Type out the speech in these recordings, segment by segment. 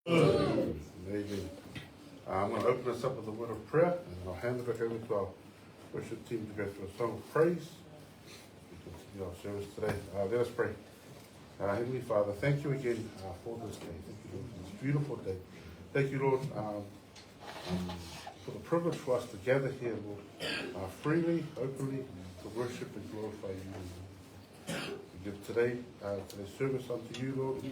Amen. I'm going to open us up with a word of prayer, and then I'll hand it back over to our worship team to go through a song of praise. We continue our service today. Let us pray. Heavenly Father, thank you again for this day. Thank you, Lord, for this beautiful day. Thank you, Lord, for the privilege for us to gather here, Lord, freely, openly, to worship and glorify you. We give today's service unto you, Lord.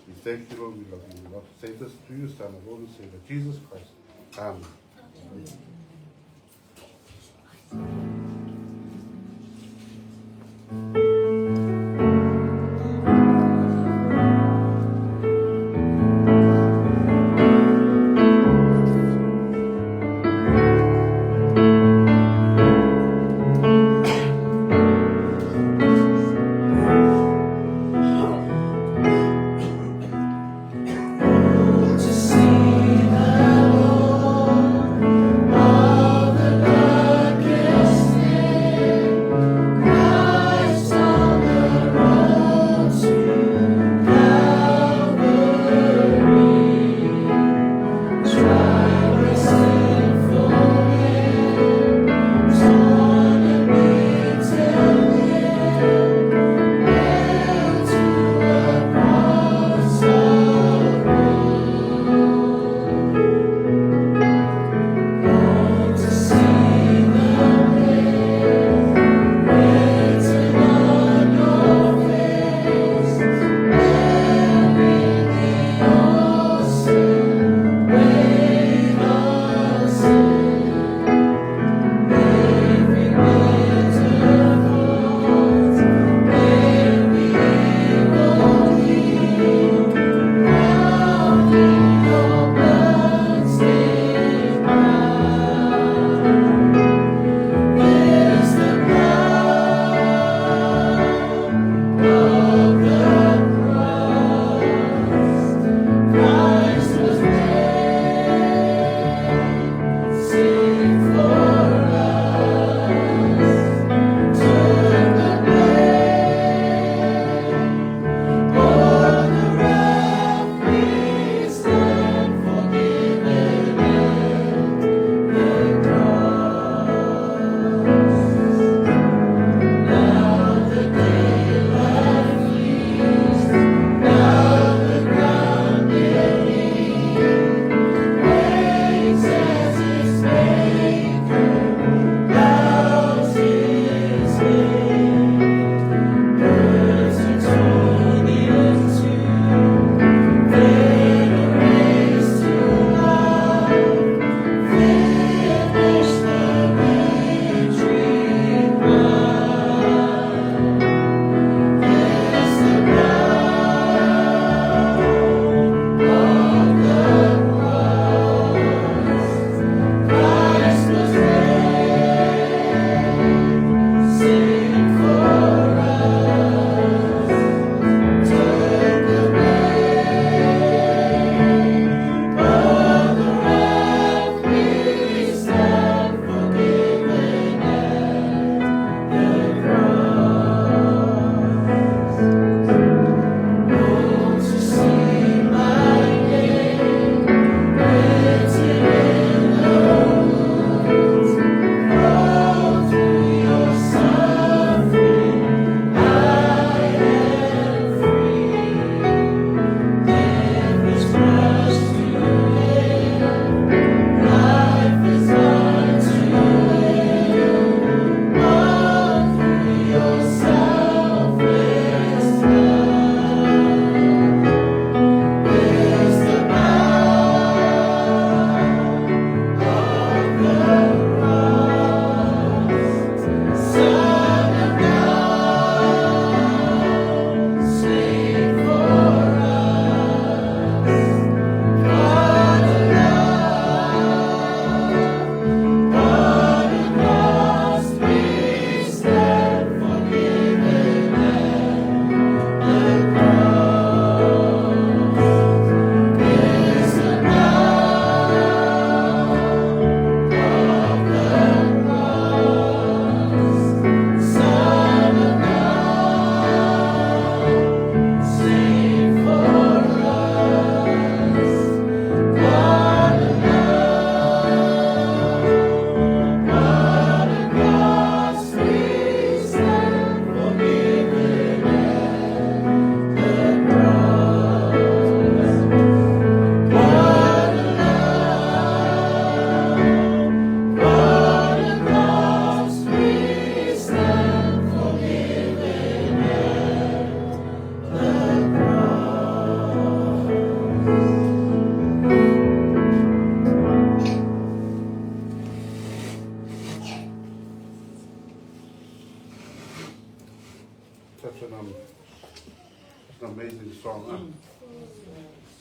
We thank you, Lord. We love you. We want to say this to you, Son of Lord and Savior, Jesus Christ. Amen. Amen. To see the Lord of the darkest.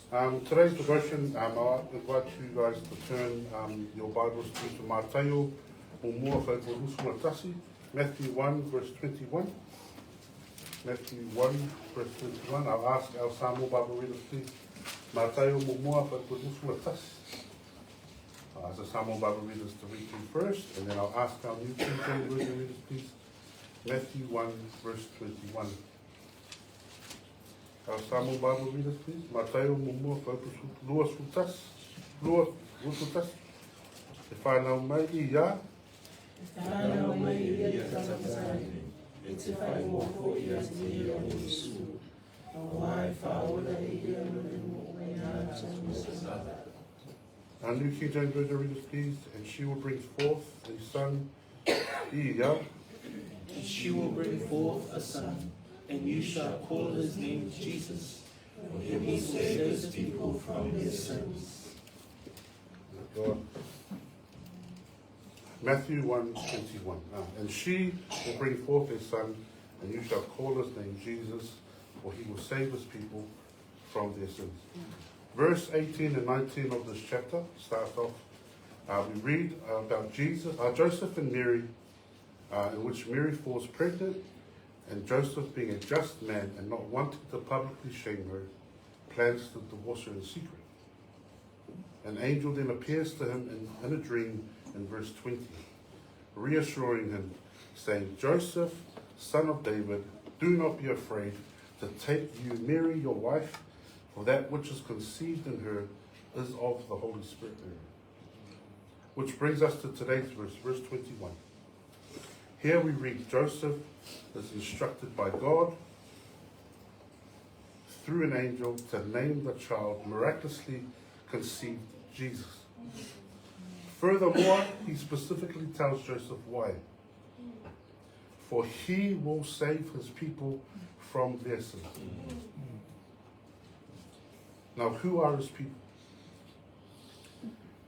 Today's devotion, I invite you guys to turn your Bibles to Mataio Muamua Fuaiupu 21, Matthew 1 verse 21. Matthew 1 verse 21. I'll ask our Samoa Bible readers please. Mataio Muamua Fuaiupu 21. I'll ask the Samoa Bible readers to read through first, and then I'll ask our New King James Version readers please. Matthew 1 verse 21. Our Samoa Bible readers please. Mataio Muamua Fuaiupu 21. E whānau mai ia. E whānau mai ia te tama tāne, e te whaingoa ko ia te ia o Iesu. Auā e whāola e ia no le mo e ngā tau. Our New King James Version readers, please. And she will bring forth a son, Ia. And she will bring forth a son, and you shall call his name Jesus, for he will save his people from their sins. God. Matthew 1:21. And she will bring forth a son, and you shall call his name Jesus, for he will save his people from their sins. Verse 18 and 19 of this chapter start off. We read about Joseph and Mary, in which Mary falls pregnant, and Joseph, being a just man and not wanting to publicly shame her, plans to divorce her in secret. An angel then appears to him in a dream in verse 20, reassuring him, saying, Joseph, son of David, do not be afraid to take you Mary, your wife, for that which is conceived in her is of the Holy Spirit. Which brings us to today's verse, verse 21. Here we read Joseph is instructed by God through an angel to name the child miraculously conceived Jesus. Furthermore, he specifically tells Joseph why. For he will save his people from their sins. Now, who are his people?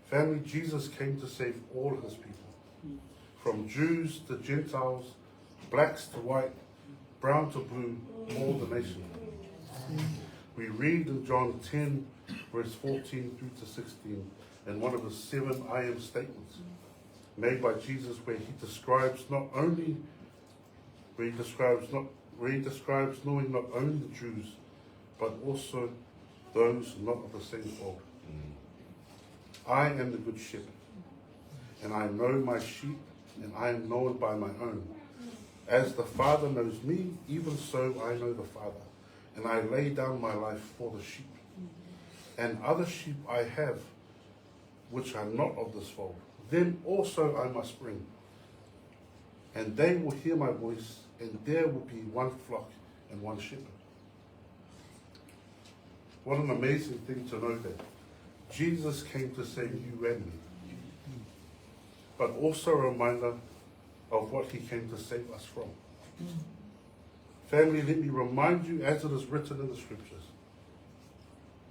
Family, Jesus came to save all his people. From Jews to Gentiles, blacks to white, brown to blue, all the nations. We read in John 10, verse 14 through to 16, in one of the 7 I am statements made by Jesus, where he describes not only, where he describes not, where he describes knowing not only the Jews, but also those not of the same fold. I am the good shepherd, and I know my sheep, and I am known by my own. As the Father knows me, even so I know the Father, and I lay down my life for the sheep. And other sheep I have, which are not of this fold. Them also I must bring, and they will hear my voice, and there will be one flock and one shepherd. What an amazing thing to know that Jesus came to save you and me, but also a reminder of what he came to save us from. Family, let me remind you, as it is written in the scriptures,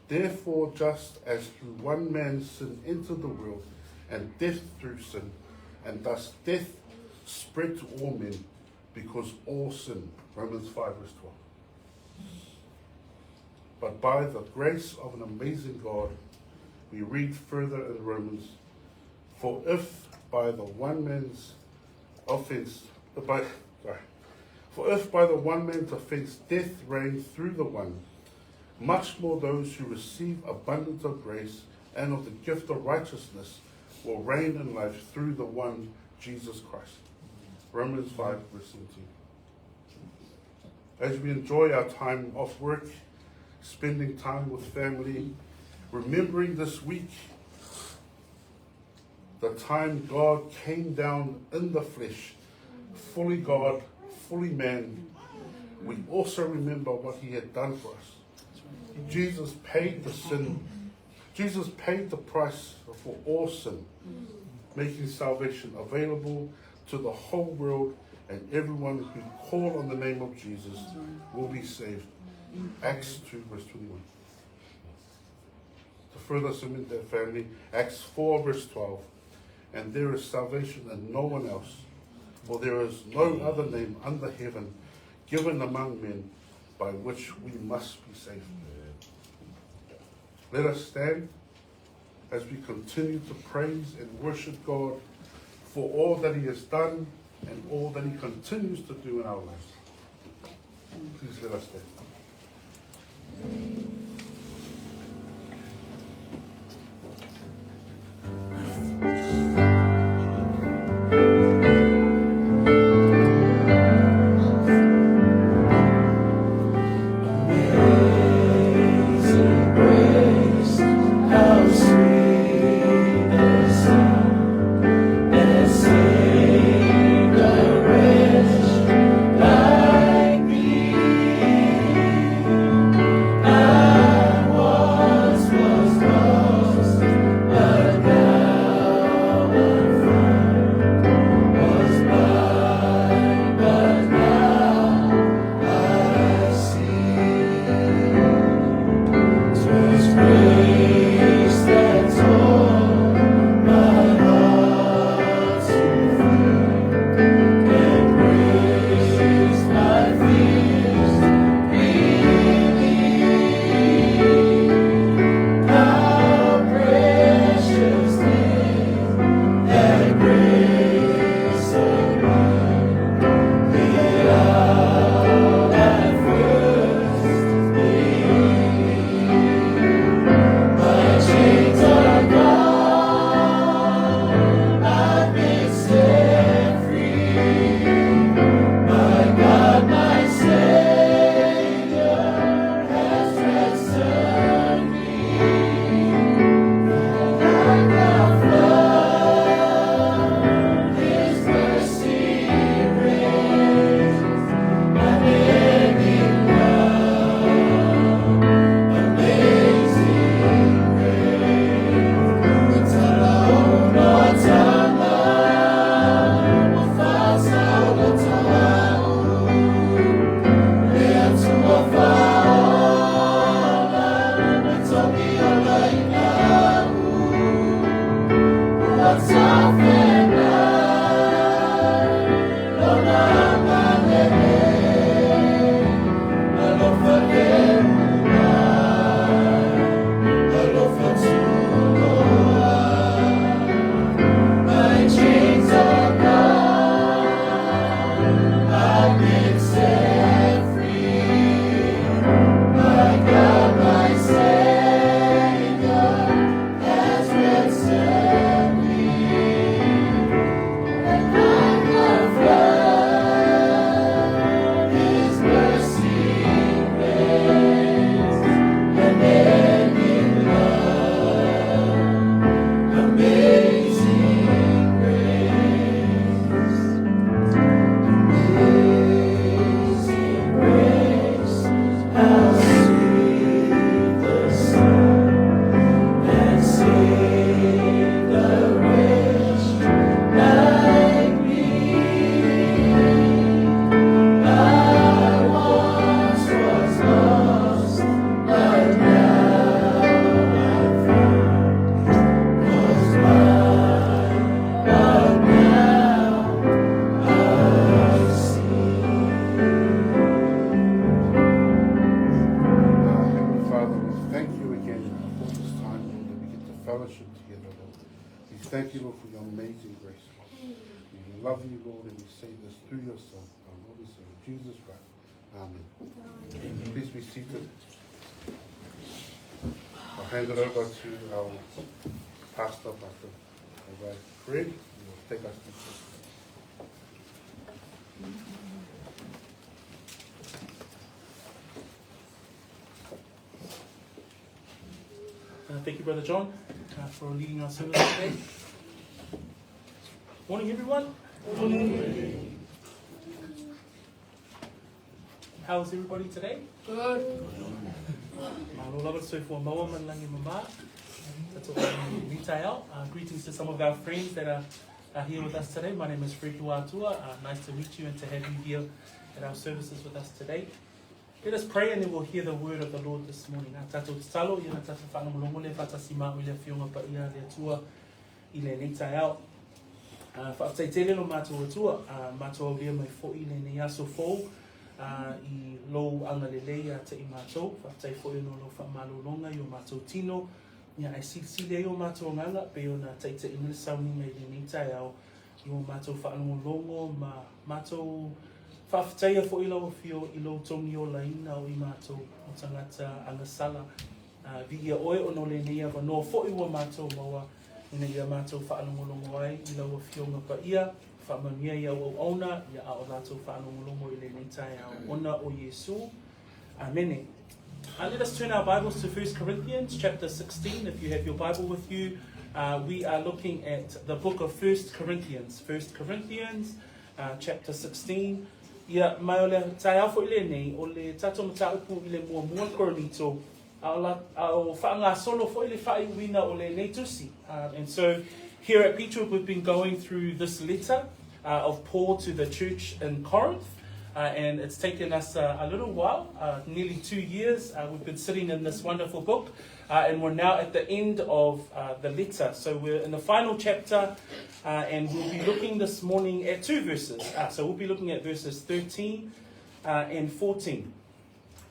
therefore, just as through one man sin entered the world, and death through sin, and thus death spread to all men, because all sin. Romans 5 verse 12. But by the grace of an amazing God, we read further in Romans, for if by the one man's offense, by, sorry, for if by the one man's offense death reigned through the one, much more those who receive abundance of grace and of the gift of righteousness will reign in life through the one, Jesus Christ. Romans 5, verse 17. As we enjoy our time off work, spending time with family, remembering this week the time God came down in the flesh, fully God, fully man, we also remember what he had done for us. Jesus paid the sin. Jesus paid the price for all sin, making salvation available to the whole world, and everyone who call on the name of Jesus will be saved. Acts 2, verse 21. To further cement that, family, Acts 4, verse 12. And there is salvation in no one else, for there is no other name under heaven given among men by which we must be saved. Let us stand as we continue to praise and worship God for all that He has done and all that He continues to do in our lives. Please let us stand. Hand it over to our pastor, Pastor Craig, who will take us to Thank you, Brother John, for leading our service today. Morning, everyone. Morning. How is everybody today? Good. Greetings to some of our friends that are here with us today. My name is Fred Luatua. Nice to meet you and to have you here at our services with us today. Let us pray and then we'll hear the word of the Lord this morning. i lou agalelei ia te i mātou. Faafetai foi ona o lau faamalologa i o mātou tino, ia ae silisili ai o mātou agaga pei ona taitaiina le sauniga i lenei taeao i o mātou faalogologo ma mātou faafetaia foi lau afio i lou togiolaina o i mātou o tagata agasala. Viia oe ona o lenei avanoa foi ua mātou maua ina ia mātou faalogologo ai i lau afioga paia. Faamanuia i au auauna ia a o latou faalogologo i lenei taeao ona o Iesu. Amene. Let us turn our Bibles to 1 Corinthians chapter 16. If you have your Bible with you, we are looking at the book of 1 Corinthians. 1 Corinthians chapter 16. Ia, mai o le taeao foi lenei, o le tātou mataupu i le muamua Korinito, a o, la, a o whaangasolo foi le whaaiuina o lenei tusi. And so here at Peachwood we've been going through this letter of Paul to the church in Corinth. And it's taken us a little while, nearly 2 years. We've been sitting in this wonderful book, and we're now at the end of the letter. So we're in the final chapter, and we'll be looking this morning at two verses. So we'll be looking at verses 13 and 14.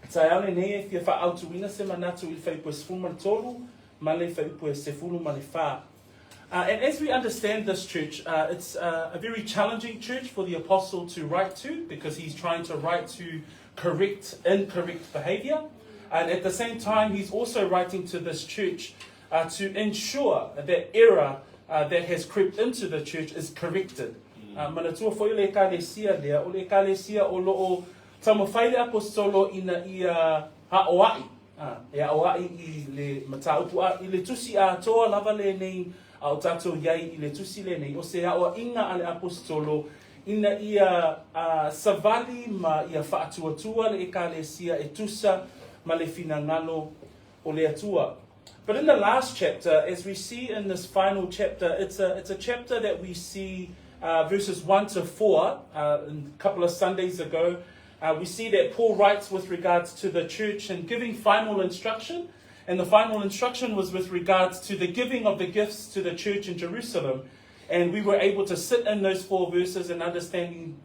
Taeao lenei e fia faaautuina se manatu i le fuaiupu e 13 ma le fuaiupu e 14. And as we understand this church, it's a very challenging church for the apostle to write to because he's trying to write to correct incorrect behavior. And at the same time, he's also writing to this church to ensure that error that has crept into the church is corrected. Manatua foi le ekalesia lea, o le ekalesia o loo taumafai le aposetolo ina ia aoai, e aoai i le mataupu a, i le tusi atoa lava lenei a o tatou iai i le tusi lenei, o se aoaiga a le aposetolo ina ia savali ma ia faatuatua le ekalesia e tusa ma le finagalo o le Atua. But in the last chapter, as we see in this final chapter, it's a chapter that we see verses 1 to 4 a couple of Sundays ago. We see that Paul writes with regards to the church and giving final instruction. And the final instruction was with regards to the giving of the gifts to the church in Jerusalem. And we were able to sit in those four verses and understand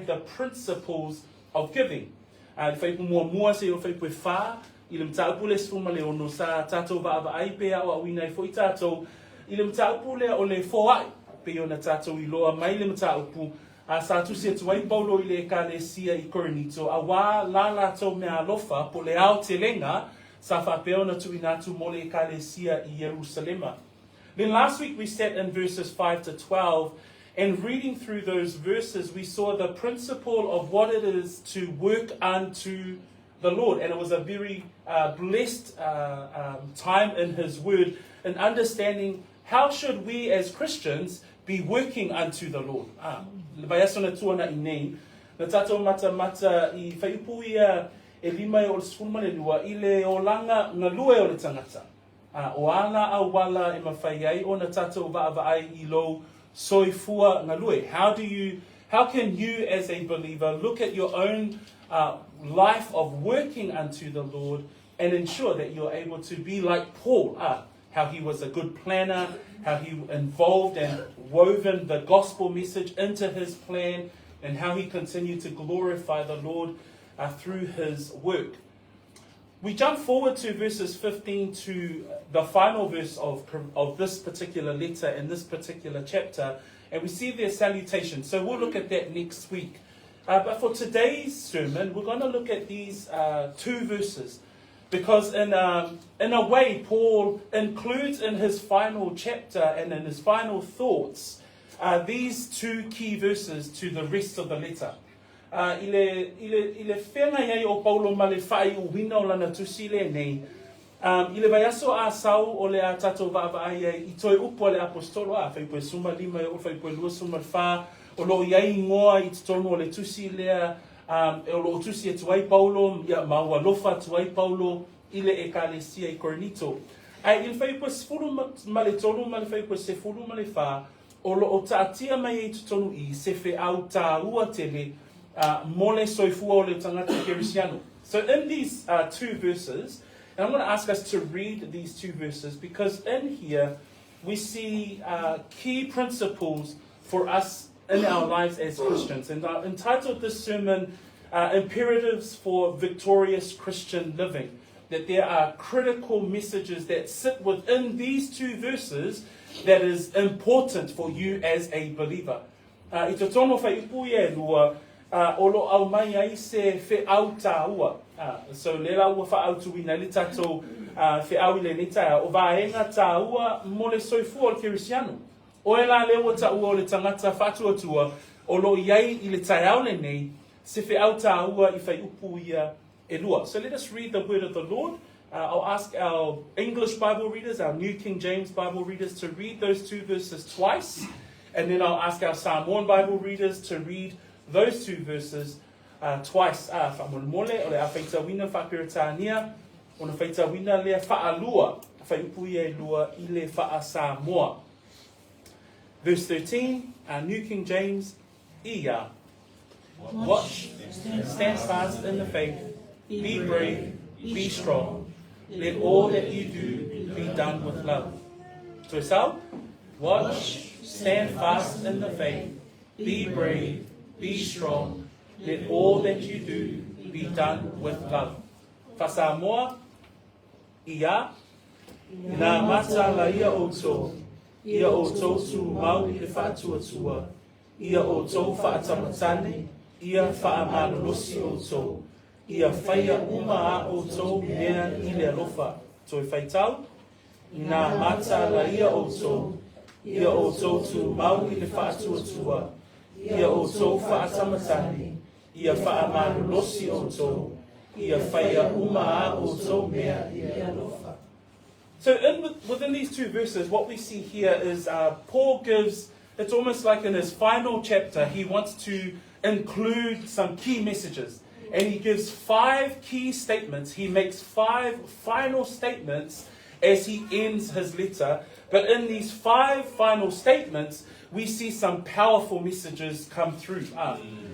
the principles of giving. Le fuaiupu muamua seia oo i le fuaiupu e 4, i le mataupu le 16 sa tātou vaavaai pe aoaoina ai foi tātou i le mataupu lea o le foai pei ona tātou iloa mai le mataupu a sa tusi atu ai Paulo i le ekalesia i Korinito auā la latou meaalofa po o le aotelega sa faapea ona tuuina atu mo le ekalesia i Ierusalema. Then last week we sat in verses 5 to 12, and reading through those verses we saw the principle of what it is to work unto the Lord. And it was a very blessed time in His Word in understanding how should we as Christians be working unto the Lord. Ah, le vaiaso na tuana'i nei, na tātou matamata i fuaiupu ia e 5 e o le 12 i le olaga galue o le tagata. O a la auala e mafai ai ona tātou vaavaai i lou soifua galue. How can you as a believer look at your own life of working unto the Lord and ensure that you're able to be like Paul, how he was a good planner, how he involved and woven the gospel message into his plan, and how he continued to glorify the Lord through his work. We jump forward to verses 15 to the final verse of this particular letter in this particular chapter, and we see their salutation. So we'll look at that next week. But for today's sermon, we're going to look at these two verses. Because in a way, Paul includes in his final chapter and in his final thoughts these two key verses to the rest of the letter. I le feagai ai o Paulo ma le faaiuina o lana tusi lenei, i le vaiaso a sau o le a tātou vaavaai ai i toe upu a le aposetolo a fuaiupu e 15 e oo fuaiupu e 24 o loo i ai igoa i totonu o le tusi lea e o loo tusi atu ai Paulo ia ma ua alofa atu ai Paulo i le ekalesia i Korinito. Ae i le fuaiupu e 13 ma le fuaiupu e 14 o loo taatia mai ai totonu i se feau tāua tele mo le soifua o le tagata kerisiano. So in these two verses, and I'm going to ask us to read these two verses because in here we see key principles for us in our lives as Christians. And I entitled this sermon, imperatives for victorious Christian living. That there are critical messages that sit within these two verses that is important for you as a believer. I totonu o whaiupu ia e lua, o lo aumai ai se feau tāua. So le la ua whaautuina i le tātou feau i lenei taeao, o vaenga tāua mo le soifua o le Kerisiano. Oe la lea ua taua o le tagata faatuatua o lo o i ai i le taeao lenei, se feau tāua i whaiupu ia e lua. So let us read the word of the Lord. I'll ask our English Bible readers, our New King James Bible readers, to read those two verses twice. And then I'll ask our Samoan Bible readers to read those two verses twice. Faamolemole, o le a faitauina faa-Peretania, ona faitauina lea faalua, whaiupu ia e lua i le faa-Samoa. Verse 13, our New King James, ia. Watch, stand fast in the faith, be brave, be strong. Let all that you do be done with love. Toe sau, watch, stand fast in the faith, be brave, be strong. Let all that you do be done with love. Faasamoa, ia, ina mataala ia outou, ia outou tumau i le faatuatua, ia outou faatamatane, ia faamalolosi outou, ia faia uma a outou mea i le alofa. Toe faitau, ina mataala ia outou, ia outou tumau i le faatuatua, ia outou faatamatane, ia faamalolosi outou, ia faia uma a outou mea i le alofa. So within these two verses, what we see here is Paul gives, it's almost like in his final chapter, he wants to include some key messages. And he gives five key statements. He makes five final statements as he ends his letter. But in these five final statements, we see some powerful messages come through.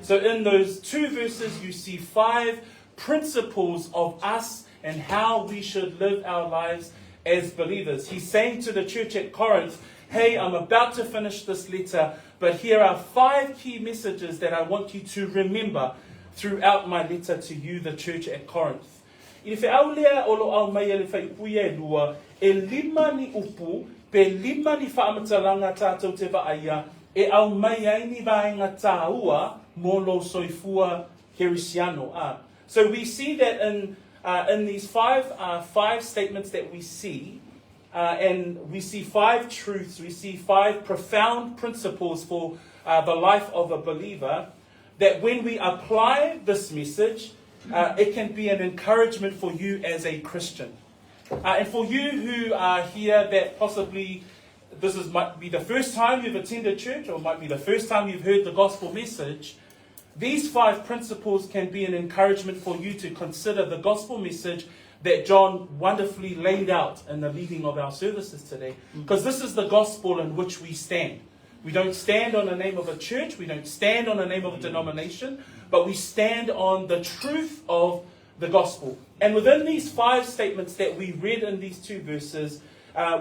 So in those two verses, you see five principles of us and how we should live our lives as believers. He's saying to the church at Corinth, hey, I'm about to finish this letter, but here are five key messages that I want you to remember throughout my letter to you, the church at Corinth. I le feau lea o lo aumai e le whaiupu ia e lua, e lima ni upu, pe lima ni whaamatalaga tātou te vaaia, e aumai ai ni vaenga tāua mō lou soifua Kerisiano. So we see that in these five statements that we see, and we see five truths, we see five profound principles for the life of a believer, that when we apply this message, it can be an encouragement for you as a Christian. And for you who are here that possibly this might be the first time you've attended church or might be the first time you've heard the gospel message, these five principles can be an encouragement for you to consider the gospel message that John wonderfully laid out in the leading of our services today. Because this is the gospel in which we stand. We don't stand on the name of a church, we don't stand on the name of a denomination, but we stand on the truth of the gospel. And within these five statements that we read in these two verses,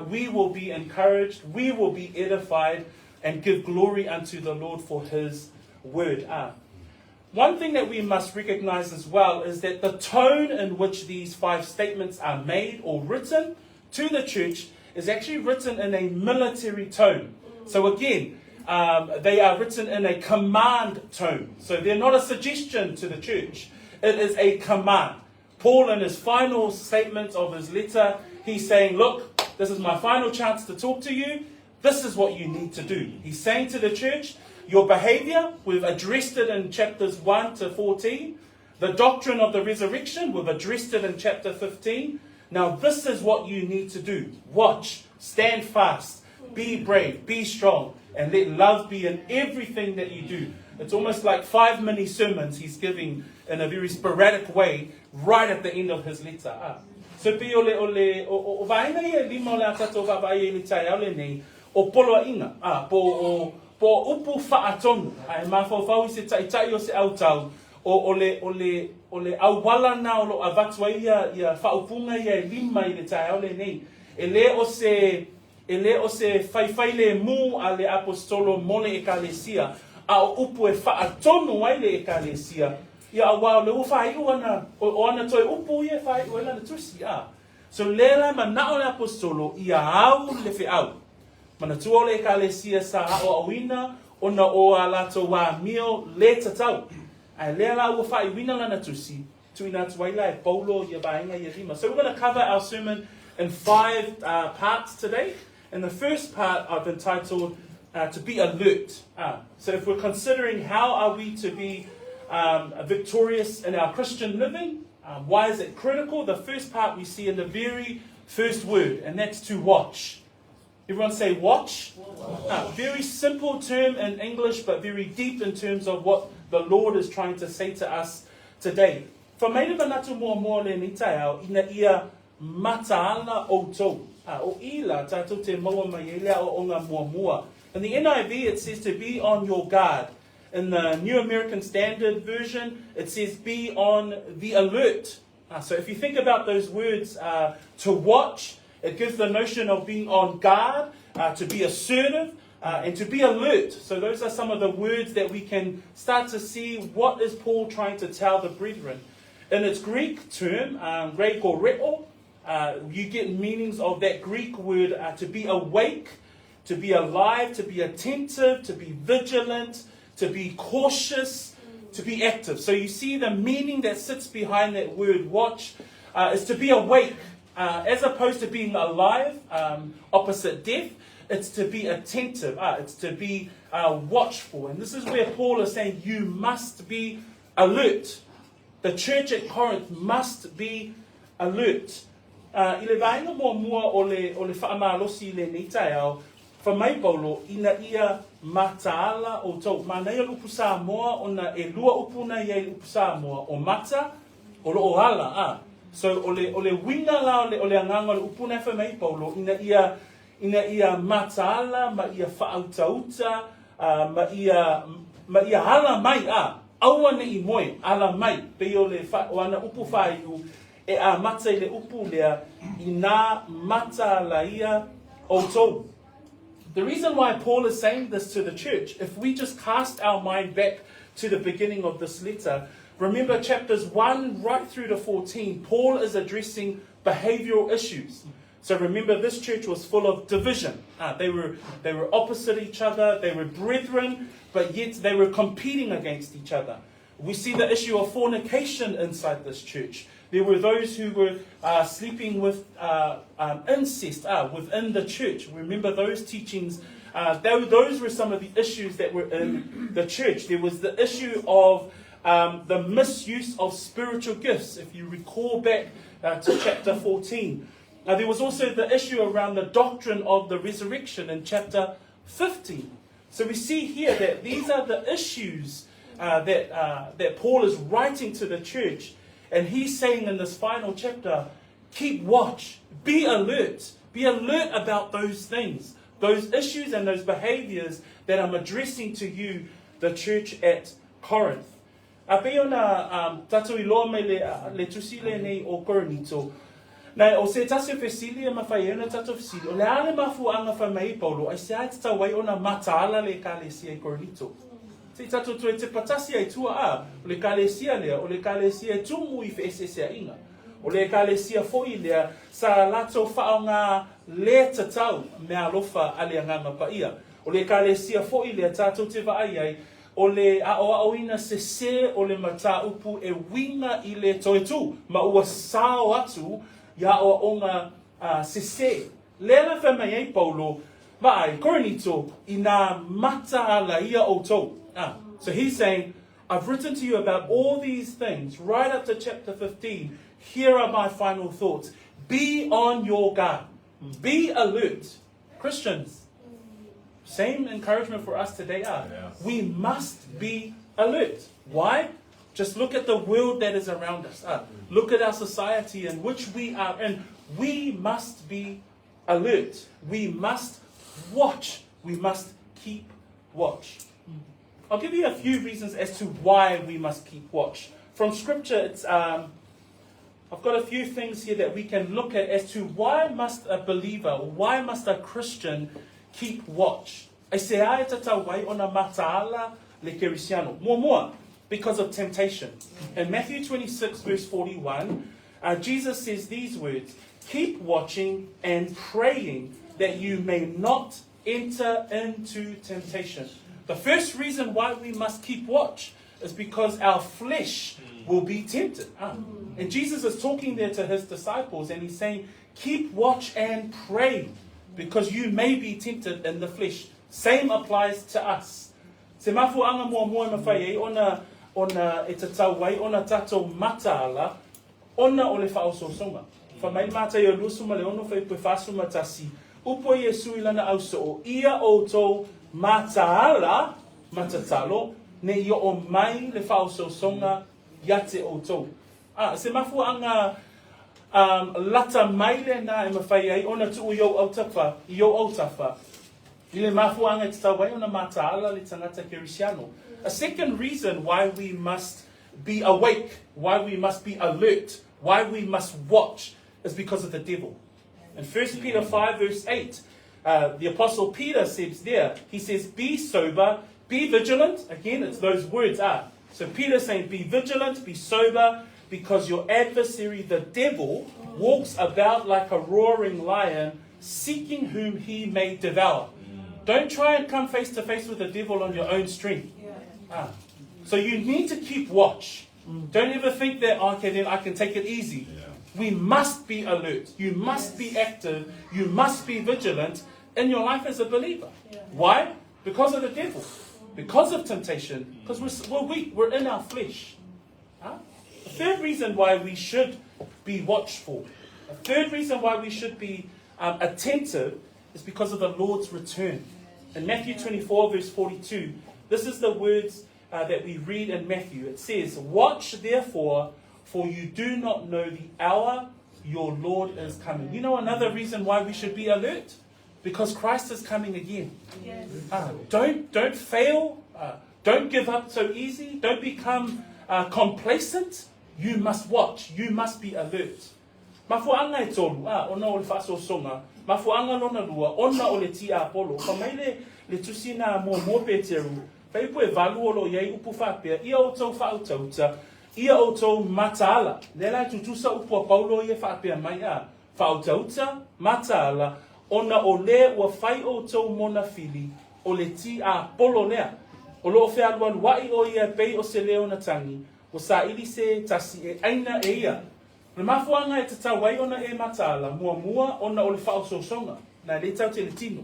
we will be encouraged, we will be edified, and give glory unto the Lord for his word. One thing that we must recognize as well is that the tone in which these five statements are made or written to the church is actually written in a military tone. So again, they are written in a command tone. So they're not a suggestion to the church. It is a command. Paul, in his final statement of his letter, he's saying, look, this is my final chance to talk to you. This is what you need to do. He's saying to the church, your behavior, we've addressed it in chapters 1 to 14. The doctrine of the resurrection, we've addressed it in chapter 15. Now, this is what you need to do. Watch, stand fast, be brave, be strong, and let love be in everything that you do. It's almost like 5 mini sermons he's giving in a very sporadic way right at the end of his letter. So pe o le o le o vaenga ia e lima o le a tātou vaavaai ai i le taeao lenei, o poloaiga, po o po o upu faatonu, a e mafaufau i se ta'ita'i o se autau, o le o le o le auala na o lo avatu ai ia faaupuga ia e lima i le taeao lenei. E lē o se e lē o se faifai lemu a le aposetolo mo le ekalesia, a o upu e faatonu ai le ekalesia. Ia auā o lea ua faaiu ana, o ana toe upu ia e faaiu ai lana tusi, a. So lea la e manao le Aposetolo ia au le feau. Manatua o le Ekalesia sa aoaoina ona o a latou amio le tatau. Ae lea la ua faaiuina lana tusi, tuuina atu ai la e Paulo ia vaega ia lima. So we're going to cover our sermon in five parts today. And the first part I've entitled To Be Alert. So if we're considering how are we to be victorious in our Christian living, why is it critical? The first part we see in the very first word, and that's to watch. Everyone say watch. watch. Very simple term in English, but very deep in terms of what the Lord is trying to say to us today. Fa mai le manatu muamua o lenei taeao, ina ia mataala outou. O i la tatou te maua mai ai le aoaoga muamua. In the NIV it says to be on your guard. In the New American Standard Version it says be on the alert. So if you think about those words, to watch, it gives the notion of being on guard, to be assertive, and to be alert. So those are some of the words that we can start to see what is Paul trying to tell the brethren. In its Greek term, reo, you get meanings of that Greek word to be awake, to be alive, to be attentive, to be vigilant, to be cautious, to be active. So you see the meaning that sits behind that word watch is to be awake, as opposed to being alive, opposite death. It's to be attentive, it's to be watchful. And this is where Paul is saying you must be alert. The church at Corinth must be alert. I le vaega muamua o le, o le faamalosi i lenei taeao, fa mai Paulo, ina ia mataala outou. Manaia le upu Samoa ona e lua upu na i ai le upu Samoa, o mata, o lo o ala, a. So, o le, o le uiga la o le, o le agaga o le upu na e fai mai ai Paulo, ina ia, ina ia mataala ma ia faautauta, ma ia, ma ia ala mai, a, aua ne i moe, ala mai, pei o le, o ana upu faaiu, e amata i le upu lea, inā mataala ia outou. The reason why Paul is saying this to the church, if we just cast our mind back to the beginning of this letter, remember chapters 1 right through to 14, Paul is addressing behavioral issues. So remember, this church was full of division. They were, they were opposite each other, they were brethren, but yet they were competing against each other. We see the issue of fornication inside this church. There were those who were sleeping with incest within the church. Remember those teachings. Those were some of the issues that were in the church. There was the issue of the misuse of spiritual gifts. If you recall back to chapter 14. Now, there was also the issue around the doctrine of the resurrection in chapter 15. So we see here that these are the issues that, that Paul is writing to the church. And he's saying in this final chapter, keep watch, be alert, be alert about those things, those issues and those behaviors that I'm addressing to you, the church at Corinth. A pei ona tatou iloa mai le, le tusi lenei o Korinito, na o se tasi o fesili e mawhai ai ona tatou fesili, o le a le mafuaanga whai mai i Paulo, aisea e tatau ai ona mataala le ekalesia i Korinito? Se i tatou toe tepa tasi ai tua a, o le ekalesia lea, o le ekalesia e tumu i wheeseeseaʻiga. O le ekalesia foʻi lea sa latou whaonga le tatau meaalofa a le Agaga Paia. O le ekalesia foʻi lea tatou te vaai ai, O le aʻoaʻoina sesē o le mataupu e uiga i le toe tū, ma ua sao atu i aʻoaʻoga sesē. Lea la fai mai ai Paulo, Vaai, Korinito, inā mataala ia ʻoutou. So he's saying, I've written to you about all these things, right up to chapter 15. Here are my final thoughts. Be on your guard. Be alert. Christians, same encouragement for us today are. Yes. We must be alert. Why? Just look at the world that is around us. Look at our society in which we are in. We must be alert. We must watch. We must keep watch. I'll give you a few reasons as to why we must keep watch. From scripture, it's I've got a few things here that we can look at as to why must a believer, why must a Christian keep watch? E se ae tatau ai ona mataala le Kerisiano. Muamua, Because of temptation. In Matthew 26, verse 41, uh, Jesus says these words Keep watching and praying that you may not enter into temptation. The first reason why we must keep watch is because our flesh will be tempted. Ah. And Jesus is talking there to his disciples and he's saying, Keep watch and pray because you may be tempted in the flesh. Same applies to us. Se mafuaanga muamua e mafai ai ona ona e tatau ai ona tatou mataala ona o le faaosoosoga. Fai mai le Mataio 26 fuaiupu e 41, Upu a Iesu i lana ausoo, Ia outou mataala ma tatalo, ne i oo mai le faaosoosoga ia te outou. A, se mafuaaga um, lata mai lena e mafai ai ona tuu i ou autafa, i ou autafa, i le mafuaaga e tatau ai ona mataala le tagata Kerisiano. A second reason why we must be awake, why we must be alert, why we must watch is because of the devil. In 1 Peter 5, verse 8, uh, the Apostle Peter says there, he says, Be sober, be vigilant. Again, it's those words are. Ah. So Peter's saying, Be vigilant, be sober, because your adversary, the devil, walks about like a roaring lion, seeking whom he may devour. Don't try and come face to face with the devil on your own strength. Ah. So you need to keep watch. Don't ever think that, okay, then I can take it easy. Yeah. We must be alert. You must yes. be active. You must be vigilant in your life as a believer. Yeah. Why? Because of the devil. Because of temptation. Because we're, we're weak. We're in our flesh. Huh? The third reason why we should be watchful, the third reason why we should be um, attentive is because of the Lord's return. In Matthew 24, verse 42, this is the words uh, that we read in Matthew. It says, Watch therefore, for you do not know the hour your Lord is coming. You know another reason why we should be alert? Because Christ is coming again. Yes. Uh, don't, don't fail. Uh, don't give up so easy. Don't become uh, complacent. You must watch. You must be alert. Mafuaanga e tolu, a, ona o le faasoasoga, mafuaanga lona lua, ona o le tiapolo. Fai mai le, le tusi na muamua Peteru, Faiupu e valu o lo o i ai upu faapea, Ia outou faautauta, ia outou mataala. Lea la e tutusa upu a Paulo ia e faapea mai, a, faautauta, mataala, ona o le ua fai outou mona fili, o le tiapolo lea. O lo o fealualuaʻi ʻo ia e pei o se leo na tagi, ua saili se tasi e ʻaina e ia. O le mafuaaga e tatau ai ona e mataala, muamua, ona o le faaosoosoga, na e le tau te le tino.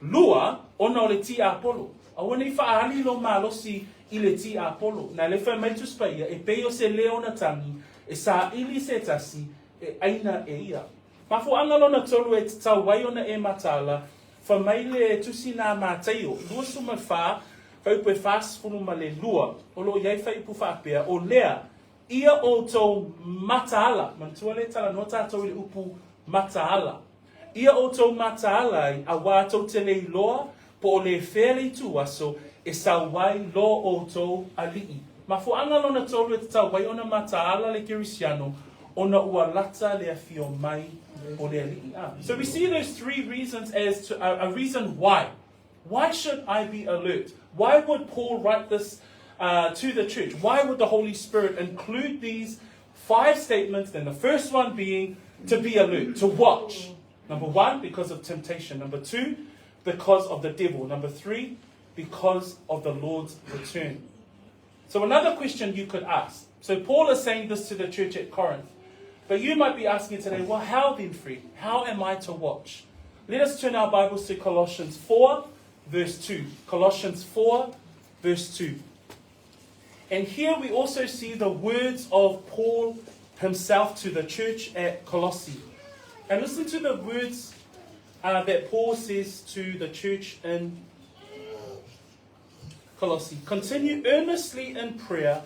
Lua, ona o le tiapolo. Aua ne i faaali lo malosi i le tiapolo. Na e le fai mai Tusi Paia, e pei o se leo na tagi, e saili se tasi, e aina e ia. Mafuaaga lona tolu e tatau ai ona e mataala, fai mai le Tusi na Mataio, 24, fuaiupu e 42, o lo o i ai fuaiupu faapea, o lea, Ia outou mataala, manatua lea e talanoa tatou i le upu mataala. Ia outou mataala ai, auā tou te le iloa po o le fea le ituaso e sau ai lo outou Alii. Mafuaaga lona tolu e tatau ai ona mataala le Kerisiano ona ua lata le afio mai o le Alii. Ah. So we see those three reasons as to a, a reason why. Why should I be alert? Why would Paul write this uh, to the church? Why would the Holy Spirit include these five statements? Then the first one being to be alert, to watch. Number one, because of temptation. Number two, because of the devil. Number three, because of the Lord's return. So, another question you could ask. So, Paul is saying this to the church at Corinth. But you might be asking today, well, how then, Fred? How am I to watch? Let us turn our Bibles to Colossians 4, verse 2. Colossians 4, verse 2. And here we also see the words of Paul himself to the church at Colossae. And listen to the words uh, that Paul says to the church in Colossae. Continue earnestly in prayer,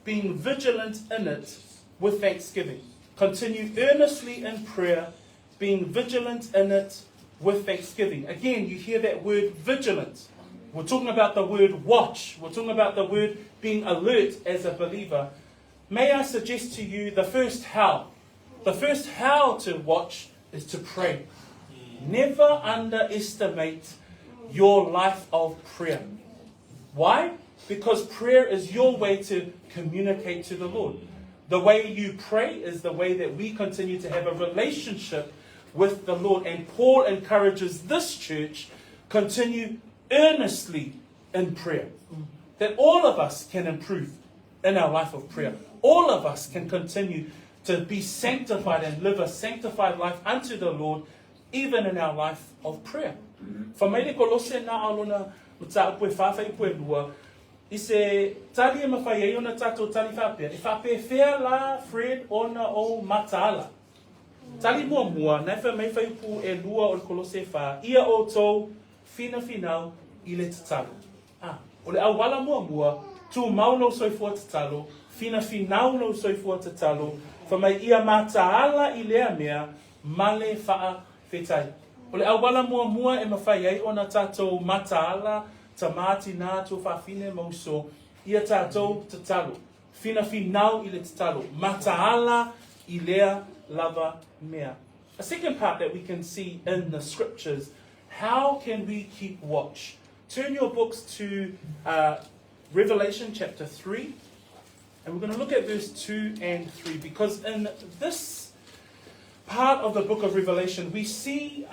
being vigilant in it with thanksgiving. Continue earnestly in prayer, being vigilant in it with thanksgiving. Again, you hear that word vigilant. We're talking about the word watch. We're talking about the word being alert as a believer. May I suggest to you the first how? The first how to watch is to pray. Never underestimate your life of prayer. Why? Because prayer is your way to communicate to the Lord. The way you pray is the way that we continue to have a relationship with the Lord. And Paul encourages this church continue earnestly in prayer. That all of us can improve in our life of prayer. All of us can continue to be sanctified and live a sanctified life unto the Lord, even in our life of prayer. Fa mai le Kolose na a lona mataupu e whawhai e lua, i se tali e mawhai ai ona tātou tali whapea, e whapewhea la Fred ona o mataala. Tali mua mua, nei wha mei whai upu e lua o le Kolose e wha, ia o tō whina whinau i le tatalo. Ah, o le auala muamua, tumau lou soifua tatalo, finafinau lou soifua tatalo, fai mai ia mataala i lea mea, ma le faafetai. O le auala muamua e mafai ai ona tatou mataala, tamā, tinā, tuafafine ma uso, ia tatou tatalo. Finafinau i le tatalo. Mataala i lea lava mea. A second part that we can see in the scriptures, how can we keep watch? Turn your books to Revelation chapter 3, and we're going to look at verse 2 and 3 because in this part of the book of Revelation, we see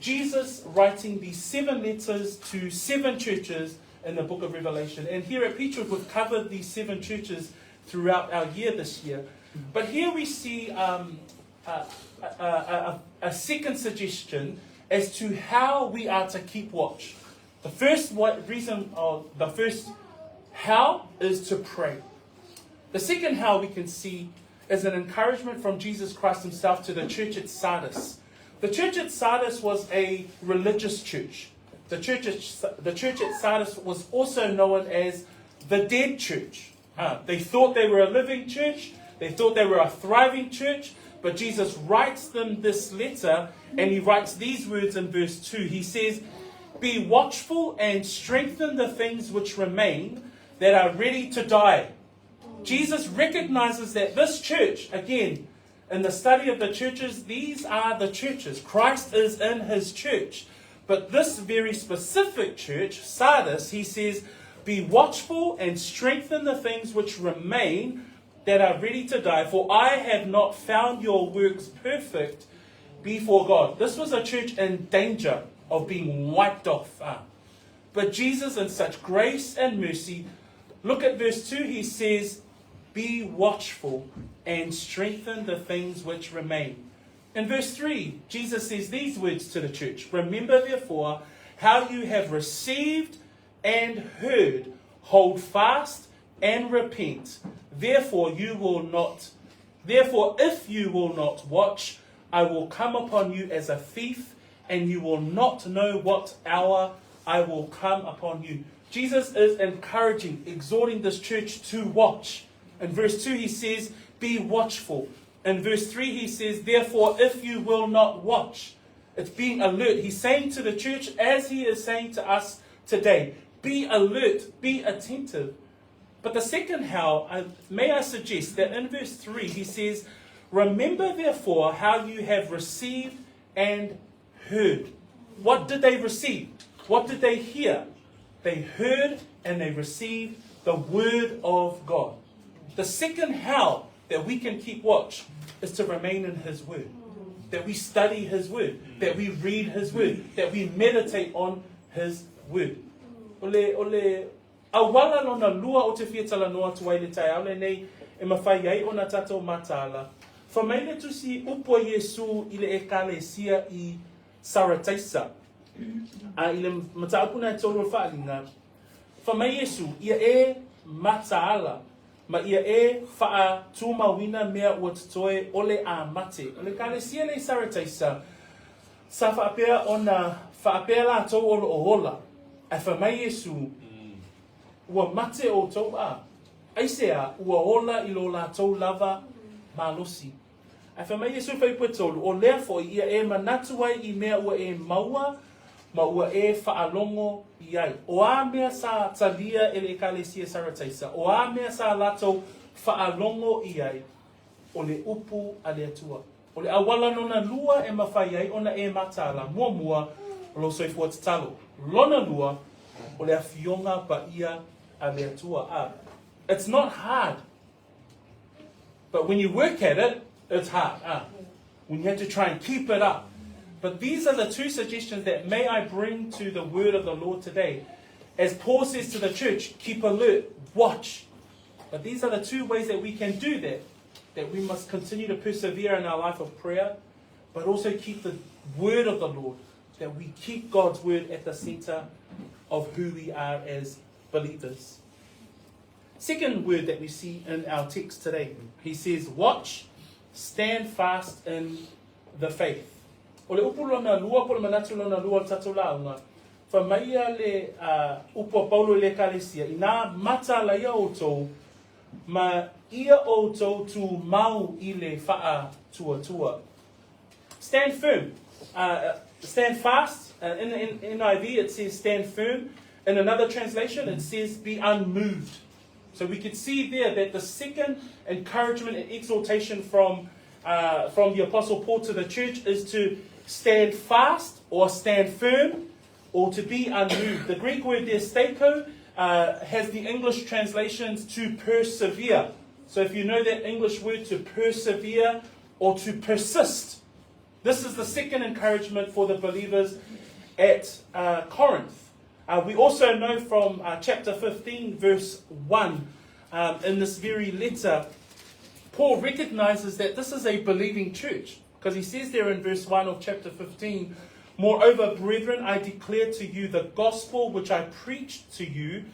Jesus writing these 7 letters to 7 churches in the book of Revelation. And here at Peachwood, we've covered these 7 churches throughout our year this year. But here we see a second suggestion as to how we are to keep watch. The first reason, or the first how, is to pray. The second how we can see is an encouragement from Jesus Christ himself to the church at Sardis. The church at Sardis was a religious church. The church at Sardis was also known as the dead church. They thought they were a living church. They thought they were a thriving church. But Jesus writes them this letter, and he writes these words in verse 2. He says, Be watchful and strengthen the things which remain that are ready to die. Jesus recognizes that this church, again, in the study of the churches, these are the churches. Christ is in his church. But this very specific church, Sardis, he says, Be watchful and strengthen the things which remain that are ready to die, for I have not found your works perfect before God. This was a church in danger of being wiped off. But Jesus, in such grace and mercy, look at verse 2, he says, Be watchful and strengthen the things which remain. In verse 3, Jesus says these words to the church, Remember therefore how you have received and heard, hold fast and repent. Therefore you will not, therefore if you will not watch, I will come upon you as a thief, and you will not know what hour I will come upon you. Jesus is encouraging, exhorting this church to watch. In verse 2 he says, Be watchful. In verse 3 he says, Therefore if you will not watch. It's being alert. He's saying to the church, as he is saying to us today, be alert, be attentive. But the second how, may I suggest that in verse 3 he says, Remember therefore how you have received and heard. What did they receive? What did they hear? They heard and they received the word of God. The second how that we can keep watch is to remain in his word. That we study his word. That we read his word. That we meditate on his word. O le auala lona lua o te fia talanoa atu ai le taeao lenei e mafai ai ona tatou mataala. Fai mai le tusi upu a Iesu i le ekalesia i Sarataisa. A i le mataupu na e tolu o le faaaliga, fai mai Iesu, ia e mataala, ma ia e faatumauina mea ua totoe o le a mate. O le ekalesia lea i Sarataisa, sa faapea ona faapea latou o loo ola, ae fai mai Iesu, ua mate outou a, aisea ua ola i lo latou lava malosi. Ae fai mai Iesu i fuaiupu e tolu, o lea foi ia e manatu ai i mea ua e maua ma ua e faalogo i ai. O a mea sa talia e le Ekalesia Sarataisa, o a mea sa latou faalogo i ai, o le upu a le Atua. O le auala lona lua e mafai ai ona e mataala, muamua, o lou soifua tatalo. Lona lua, o le afioga paia a le Atua. A. It's not hard. But when you work at it, it's hard. When you have to try and keep it up. But these are the two suggestions that may I bring to the word of the Lord today. As Paul says to the church, keep alert, watch. But these are the two ways that we can do that. That we must continue to persevere in our life of prayer, but also keep the word of the Lord. That we keep God's word at the center of who we are as believers. Second word that we see in our text today, he says, Watch, stand fast in the faith. O le upu lona lua, po le manatu lona lua o le tatou lauga, fai mai ia le uh, upu a Paulo i le ekalesia, inā mataala ia outou, ma ia outou tumau i le faatuatua. Stand firm. Uh, stand fast. Uh, in the NIV it says stand firm. In another translation it says be unmoved. So we could see there that the second encouragement and exhortation from, uh, from the Apostle Paul to the church is to stand fast or stand firm or to be unmoved. The Greek word there, stako, uh, has the English translations to persevere. So if you know that English word to persevere or to persist, this is the second encouragement for the believers at uh, Corinth. Uh, we also know from uh, chapter 15, verse 1, um, in this very letter, Paul recognizes that this is a believing church because he says there in verse 1 of chapter 15, Moreover, brethren, I declare to you the gospel which I preached to you.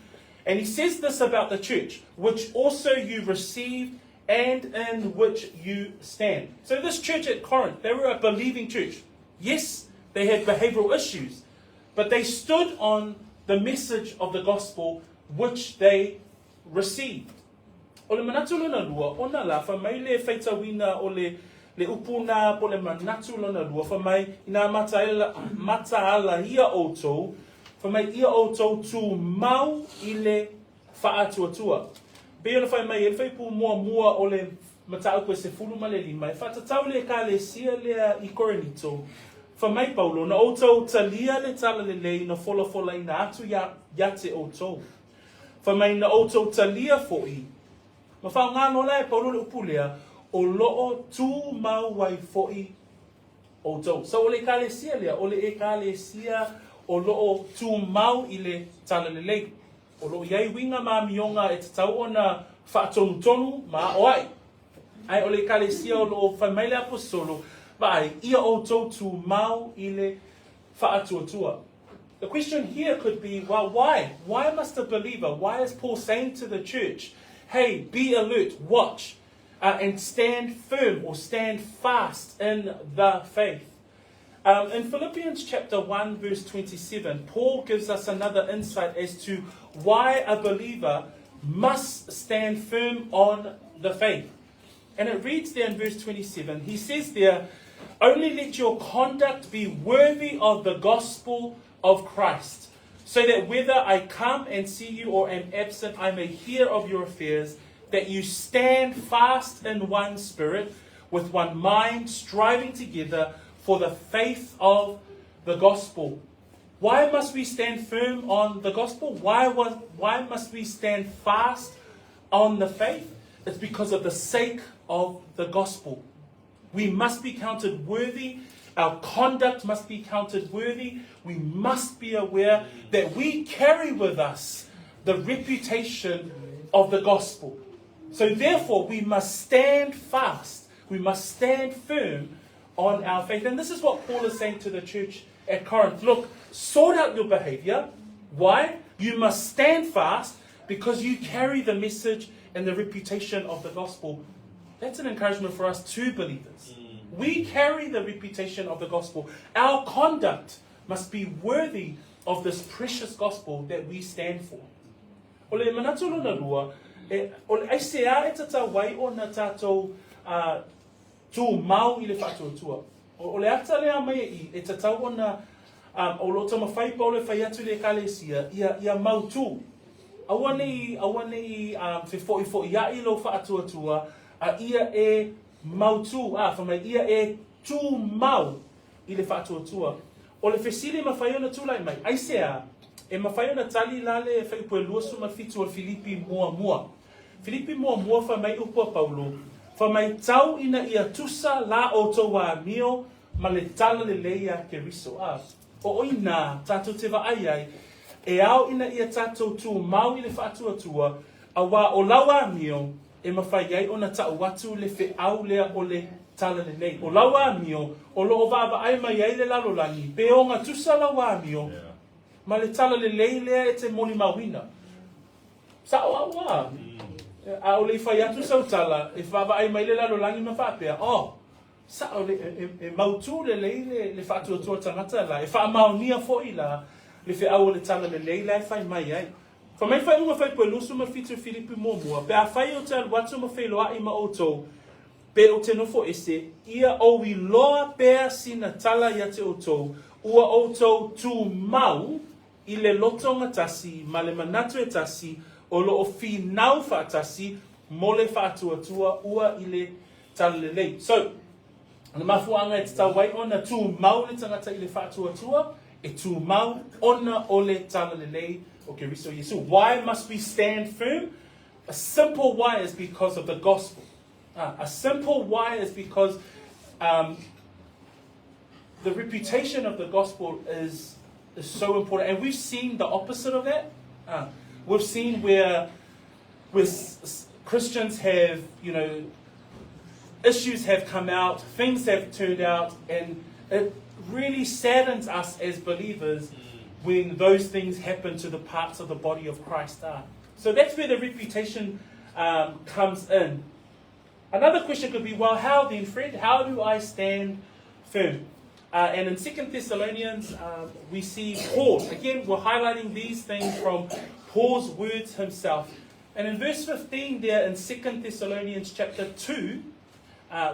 And he says this about the church, which also you received and in which you stand. So, this church at Corinth, they were a believing church. Yes, they had behavioral issues, but they stood on the message of the gospel which they received. O le manatu lona lua, ona la, fai mai le faitauina o le, le upu nā po le manatu lona lua, fai mai, inā mataela, mataala ia outou, fai mai ia outou tumau i le faatuatua. Pei ona fai mai e le faipū muamua o le mataupu e 15, e faatatau le Ekalesia lea i Korinito, fai mai Paulo, na outou talia le talalelei na folafolaina atu ia, ia te outou. Fai mai na outou talia foʻi, ma faaaoga loa la e Paulo le upu lea, o loo tumau ai foʻi outou. So o le Ekalesia lea, o le Ekalesia o loo tumau i le talalelei. O loo i ai uiga ma amioga e tatau ona faatonutonu ma aoai. Ae o le Ekalesia o loo fai mai le Aposetolo, Vaai, ia outou tumau i le faatuatua. The question here could be, well, why? Why must a believer, why is Paul saying to the church, hey, be alert, watch, uh, and stand firm or stand fast in the faith? Um, in Philippians chapter 1, verse 27, Paul gives us another insight as to why a believer must stand firm on the faith. And it reads there in verse 27, he says there, Only let your conduct be worthy of the gospel of Christ, so that whether I come and see you or am absent, I may hear of your affairs, that you stand fast in one spirit, with one mind, striving together for the faith of the gospel. Why must we stand firm on the gospel? Why, was, why must we stand fast on the faith? It's because of the sake of the gospel. We must be counted worthy. Our conduct must be counted worthy. We must be aware that we carry with us the reputation of the gospel. So therefore, we must stand fast. We must stand firm on our faith. And this is what Paul is saying to the church at Corinth. Look, sort out your behavior. Why? You must stand fast because you carry the message and the reputation of the gospel. That's an encouragement for us too, believers. Mm. We carry the reputation of the gospel. Our conduct must be worthy of this precious gospel that we stand for. O le manatu lona lua, e, o le aisea e tatau ai ona tātou uh, tūmau i le faatuatua. O, o le ata lea mai e i, e tatau ona um, o lo taumafai Paulo e fai atu i le ekalesia, ia, ia mautū. Aua nei, aua nei um, fefo'ifo'ia'i lou faatuatua, a ia e mautū, a, fai mai, ia e tūmau i le faatuatua. O le fesili e mafai ona tulai mai, aisea? E mafai ona tali la le fuaiupu e 27 o le Filipi muamua. Filipi muamua fai mai upu a Paulo, Fai mai tau ina ia tusa la outou amio ma le talalelei a Keriso. A o i nā tātou te vaai ai, e ao ina ia tātou tumau i le faatuatua, auā o lau amio e mafai ai ona ta'u atu le feau lea o le talalelei. O lau amio o lo o vaavaai mai ai le lalolagi, pe ogatusa lau amio ma le talalelei lea e te molimauina. Sa'o a'u a. A'ole i fai atu sau tala e vaavaai mai le lalolagi ma faapea, Oh, sa'o le, e, e mautū lelei le, le faatuatua tagata la, e faamaonia fo'i la le feau o le talalelei la e fai mai ai. Fai mai faaiuga fuaiupu e 27 Filipi muamua, pe afai ou te alu atu ma feiloa'i ma outou, pe ou te nofo ese, ia ou iloa pea sina tala ia te outou, ua outou tumau i le loto gatasi ma le manatu e tasi o lo o finau faatasi mo le faatuatua ua i le talalelei. So, o le mafuaaga e tatau ai ona tumau le tagata i le faatuatua, e tumau ona o le talalelei o Keriso Iesu. Why must we stand firm? A simple why is because of the gospel. A simple why is because the reputation of the gospel is is so important. And we've seen the opposite of that. We've seen where where Christians have, you know, issues have come out, things have turned out, and it really saddens us as believers when those things happen to the parts of the body of Christ are. So that's where the reputation comes in. Another question could be, well, how then, Fred? How do I stand firm? And in 2 Thessalonians, we see Paul. Again, we're highlighting these things from Paul's words himself. And in verse 15 there in 2 Thessalonians chapter 2,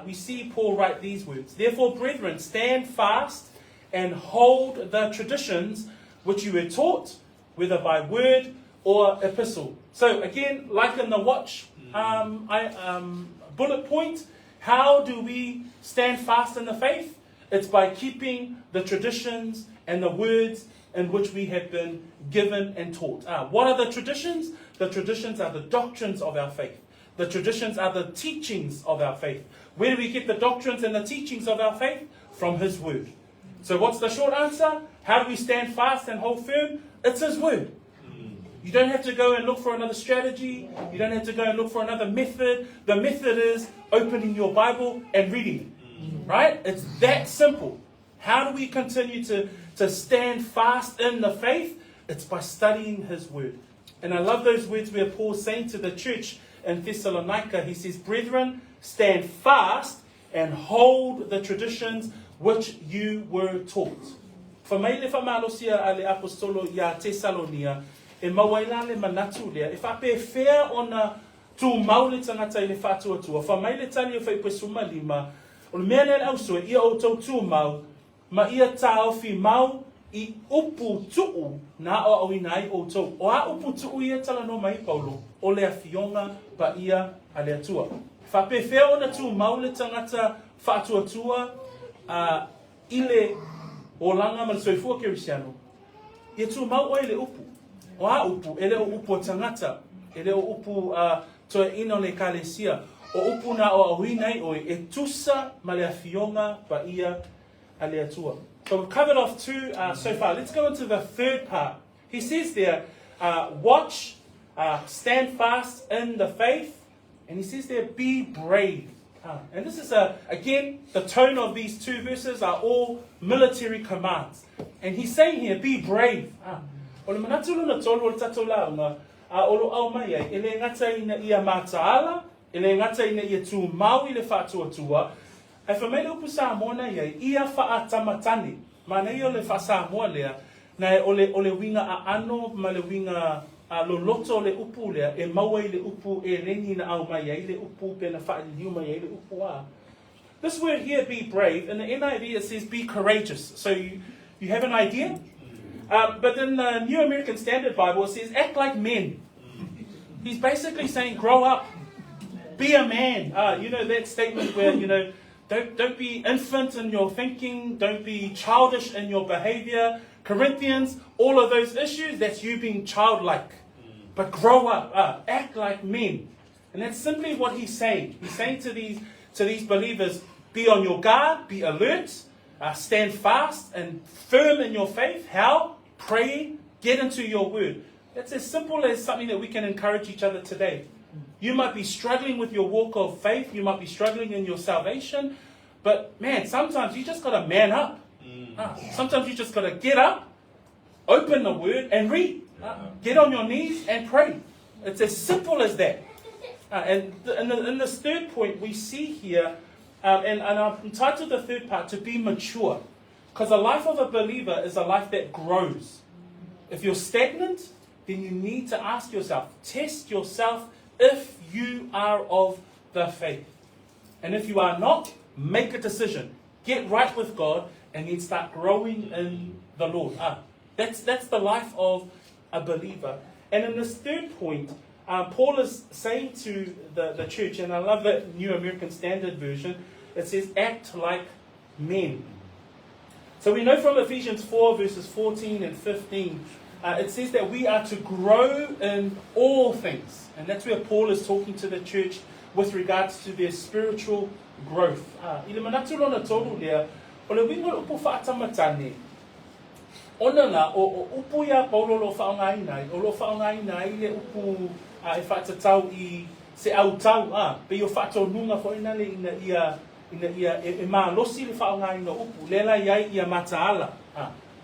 we see Paul write these words. Therefore, brethren, stand fast and hold the traditions which you were taught, whether by word or epistle. So again, like in the watch bullet point, how do we stand fast in the faith? It's by keeping the traditions and the words in which we have been given and taught. What are the traditions? The traditions are the doctrines of our faith. The traditions are the teachings of our faith. Where do we get the doctrines and the teachings of our faith? From His Word. So what's the short answer? How do we stand fast and hold firm? It's His Word. You don't have to go and look for another strategy. You don't have to go and look for another method. The method is opening your Bible and reading it. Right? It's that simple. How do we continue to stand fast in the faith? It's by studying His Word. And I love those words where Paul's saying to the church in Thessalonica, he says, Brethren, stand fast and hold the traditions which you were taught. Fai mai le faamalosia a le Aposetolo iā Tesalonia, e mau ai la le manatu lea, e faapefea ona tumau le tagata i le faatuatua. Fai mai le tali o Fuaiupu e 15, O le mea lea le ausoe, ia outou tumau, ma ia taofi mau i upu tuu na aoaoina ai outou. O a upu tuu ia e talanoa mai ai Paulo? O le Afioga Paia a le Atua. E faapefea ona tumau le tagata faatuatua a i le olaga ma le soifua kerisiano? Ia tumau oe i le upu. O a upu? E le o upu a tagata, e le o upu a toeaina o le ekalesia. O upu na aoaoina ai oe e tusa ma le Afioga Paia a le Atua. So we've covered off two so far. Let's go into the third part. He says there, watch, stand fast in the faith. And he says there, be brave. And this is, again, the tone of these two verses are all military commands. And he's saying here, be brave. O le manatu lona tolu o le tatou lauga, a o lo ao mai ai, e le gata ina ia mataala, e le gata ina ia tumau i le faatuatua, ae fai mai le upu Samoa na i ai, ia faatamatane. Manaia o le faa-Samoa lea, na e o le, o le uiga aano ma le uiga loloto o le upu lea e maua i le upu eleni na aumai ai le upu pe na faaliliu mai ai le upu a. This word here, be brave, in the NIV it says be courageous. So you have an idea? But in the New American Standard Bible it says act like men. He's basically saying grow up. Be a man. You know that statement where, you know, Don't, don't be infant in your thinking. Don't be childish in your behavior. Corinthians, all of those issues, that's you being childlike. But grow up, act like men. And that's simply what he's saying. He's saying to these, to these believers, be on your guard, be alert, stand fast and firm in your faith. How? Praying, get into your word. That's as simple as something that we can encourage each other today. You might be struggling with your walk of faith, you might be struggling in your salvation, but man, sometimes you just got to man up. Sometimes you just got to get up, open the word, and read. Get on your knees and pray. It's as simple as that. And in this third point, we see here, and I've entitled the third part, To Be Mature. Because the life of a believer is a life that grows. If you're stagnant, then you need to ask yourself, test yourself if you are of the faith. And if you are not, make a decision. Get right with God and then start growing in the Lord. That's the life of a believer. And in this third point, Paul is saying to the church, and I love that New American Standard Version, it says, act like men. So we know from Ephesians 4, verses 14 and 15, it says that we are to grow in all things. And that's where Paul is talking to the church with regards to their spiritual growth. I le manatu lona tolu lea, o le uiga o le upu faatamatane, ona la, o upu ia Paulo o lo o faaaogaina ai, o lo o faaaogaina ai le upu e faatatau i se autau, pei o faatonuga foi nale ina ia e malosi le faaaogaina o upu. Lea la i ai ia mataala.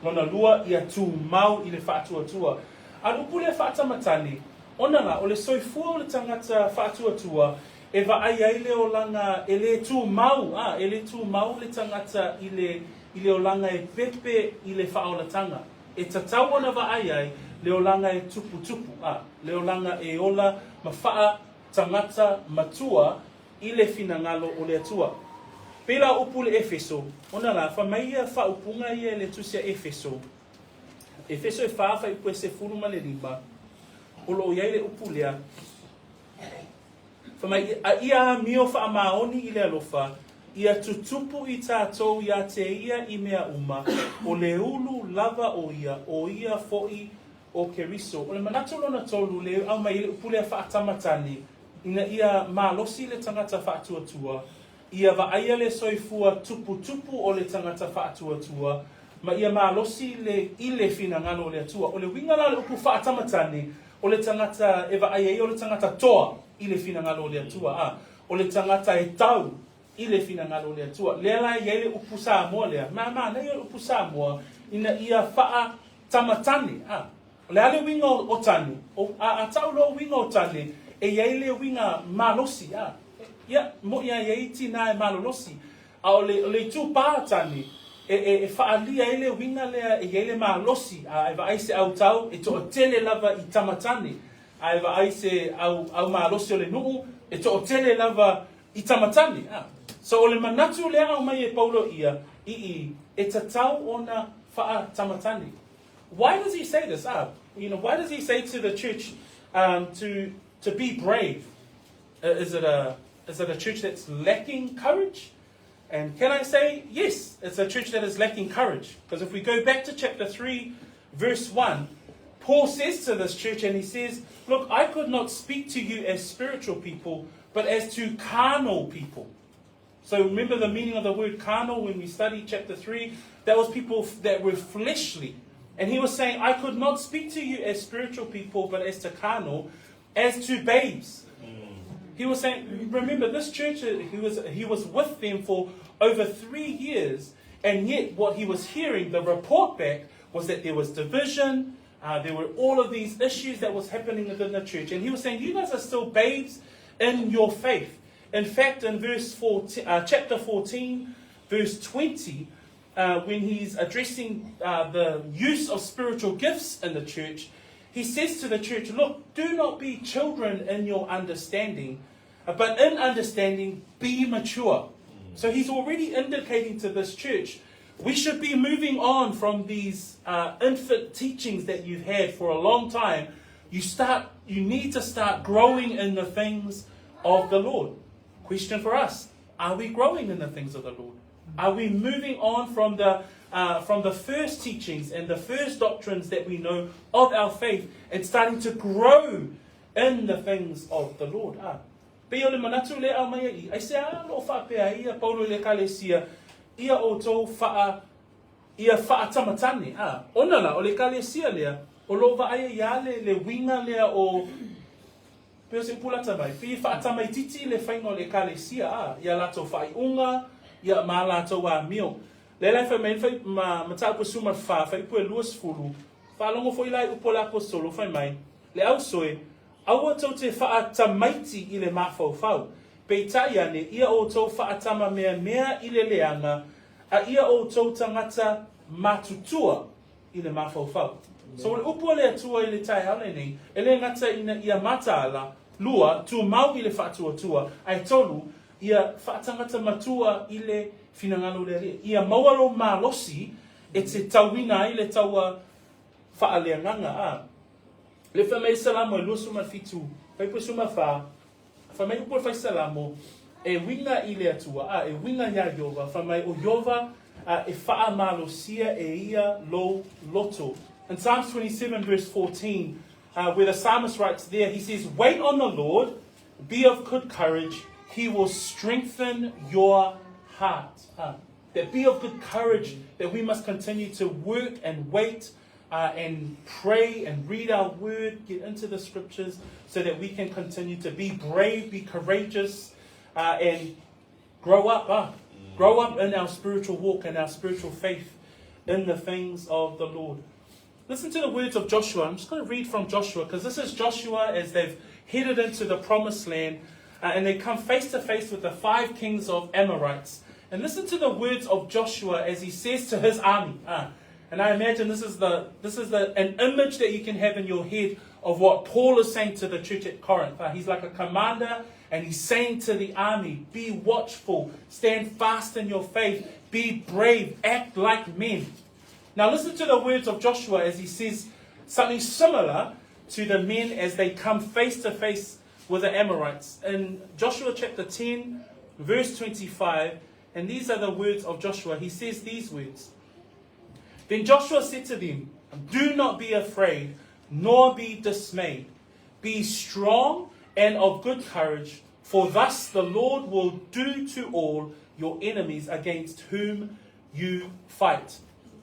Lona lua ia tumau i le faatuatua. A le upu lea faatamatane, ona la, o le soifua o le tagata faatuatua, e vaai ai le olaga e le tumau, e le tumau le tagata i le olaga e pepe i le faaolataga. E tatau ona vaai ai le olaga e tuputupu, le olaga e ola ma faa tagata matua i le finagalo o le Atua. Pei la upu le Efeso, ona la, fai mai ia faaupuga ia i le tusi a Efeso. Efeso e 4 fuaiupu e 15, o lo o i ai le upu lea. Fai mai, a ia amio faamaoni i le alofa, ia tutupu i tatou ia te ia i mea uma, o le ulu lava o ia, o ia foi o Keriso. O le manatu lona tolu le aumai i le upu lea faatamatane, ina ia malosi le tagata faatuatua, ia vaaia le soifua tuputupu o le tagata faatuatua, ma ia malosi le i le finagalo o le Atua. O le uiga la o le upu faatamatane, o le tagata e vaai ai o le tagata toa i le finagalo o le Atua. O le tagata e tau i le finagalo o le Atua. Lea la i ai le upu Samoa lea. Ma manaia o le upu Samoa ina ia faatamatane. O le a le uiga o tane? O, a tau loa uiga o tane, e i ai le uiga malosi. Ia, mo ia i ai tina e malolosi. A o le itupa tane, e faalia ai le uiga lea e i ai le malosi. A e vaai se autau, e toatele lava i tamatane. A e vaai se au malosi o le nuu, e toatele lava i tamatane. So o le manatu lea aumai e Paulo ia, i e tatau ona faatamatane. Why does he say this? Why does he say to the church to be brave? Is it a church that's lacking courage? And can I say yes? It's a church that is lacking courage. Because if we go back to chapter 3, verse 1, Paul says to this church, and he says, "Look, I could not speak to you as spiritual people, but as to carnal people." So remember the meaning of the word carnal when we studied chapter 3? That was people that were fleshly. And he was saying, "I could not speak to you as spiritual people, but as to carnal, as to babes." He was saying, remember, this church, he was with them for over 3 years, and yet what he was hearing, the report back, was that there was division, there were all of these issues that was happening within the church. And he was saying, "You guys are still babes in your faith." In fact, in verse 14, chapter 14, verse 20, when he's addressing the use of spiritual gifts in the church, he says to the church, "Look, do not be children in your understanding, but in understanding, be mature." So he's already indicating to this church, we should be moving on from these infant teachings that you've had for a long time. You need to start growing in the things of the Lord. Question for us. Are we growing in the things of the Lord? Are we moving on from the, uh, from the first teachings and the first doctrines that we know of our faith and starting to grow in the things of the Lord? Ah. Pei o le manatu le au mai i, ai se a lo whaapea ia Paulo le kalesia, ia o tō whaa, ia whaatamatane. Ah. Ona la, o le kalesia lea, o lo vaaia ia le, le winga lea o Pei o se upu lata mai, pei e faatamaitiiti le faiga o le Ekalesia, ā, i a latou faaiuga, ia, ma a latou amio. Lea la e fai mai ai le fai, ma, mataupu e 14, fuaiupu e 20, faalogo foi la i upu a le Aposetolo, fai mai, Le ausoe, aua tou te faatamaiti i le mafaufau, peitai ane, ia outou faatamameamea i le leaga, a ia outou tagata matutua i le mafaufau. So o le upu a le Atua i le taeao lenei, e le gata ina ia mataala, lua, tumau i le faatuatua, ae tolu, ia faatangata matua i le finagalo o le Alii. Ia maua lou malosi e te tauina ai le taua faaleagaga. A. Le fai mai Salamo e 27, fuaiupu 14, Fai mai upu o le Faisalamo, E uiga i le Atua, a e uiga iā Ieova, fai mai o Ieova, a e faamalosia e ia lou loto. In Psalms 27 verse 14, uh, where the psalmist writes there, he says, Wait on the Lord, be of good courage, he will strengthen your heart. Uh, that be of good courage, that we must continue to work and wait uh, and pray and read our word, get into the scriptures so that we can continue to be brave, be courageous, uh, and grow up. Uh, grow up in our spiritual walk and our spiritual faith in the things of the Lord. Listen to the words of Joshua. I'm just going to read from Joshua because this is Joshua as they've headed into the promised land uh, and they come face to face with the five kings of Amorites. And listen to the words of Joshua as he says to his army. Uh, and I imagine this is, the, this is the, an image that you can have in your head of what Paul is saying to the church at Corinth. Uh, he's like a commander and he's saying to the army, be watchful, stand fast in your faith, be brave, act like men. Now listen to the words of Joshua as he says something similar to the men as they come face to face with the Amorites. In Joshua chapter 10, verse 25, and these are the words of Joshua. He says these words. Then Joshua said to them, Do not be afraid, nor be dismayed. Be strong and of good courage, for thus the Lord will do to all your enemies against whom you fight.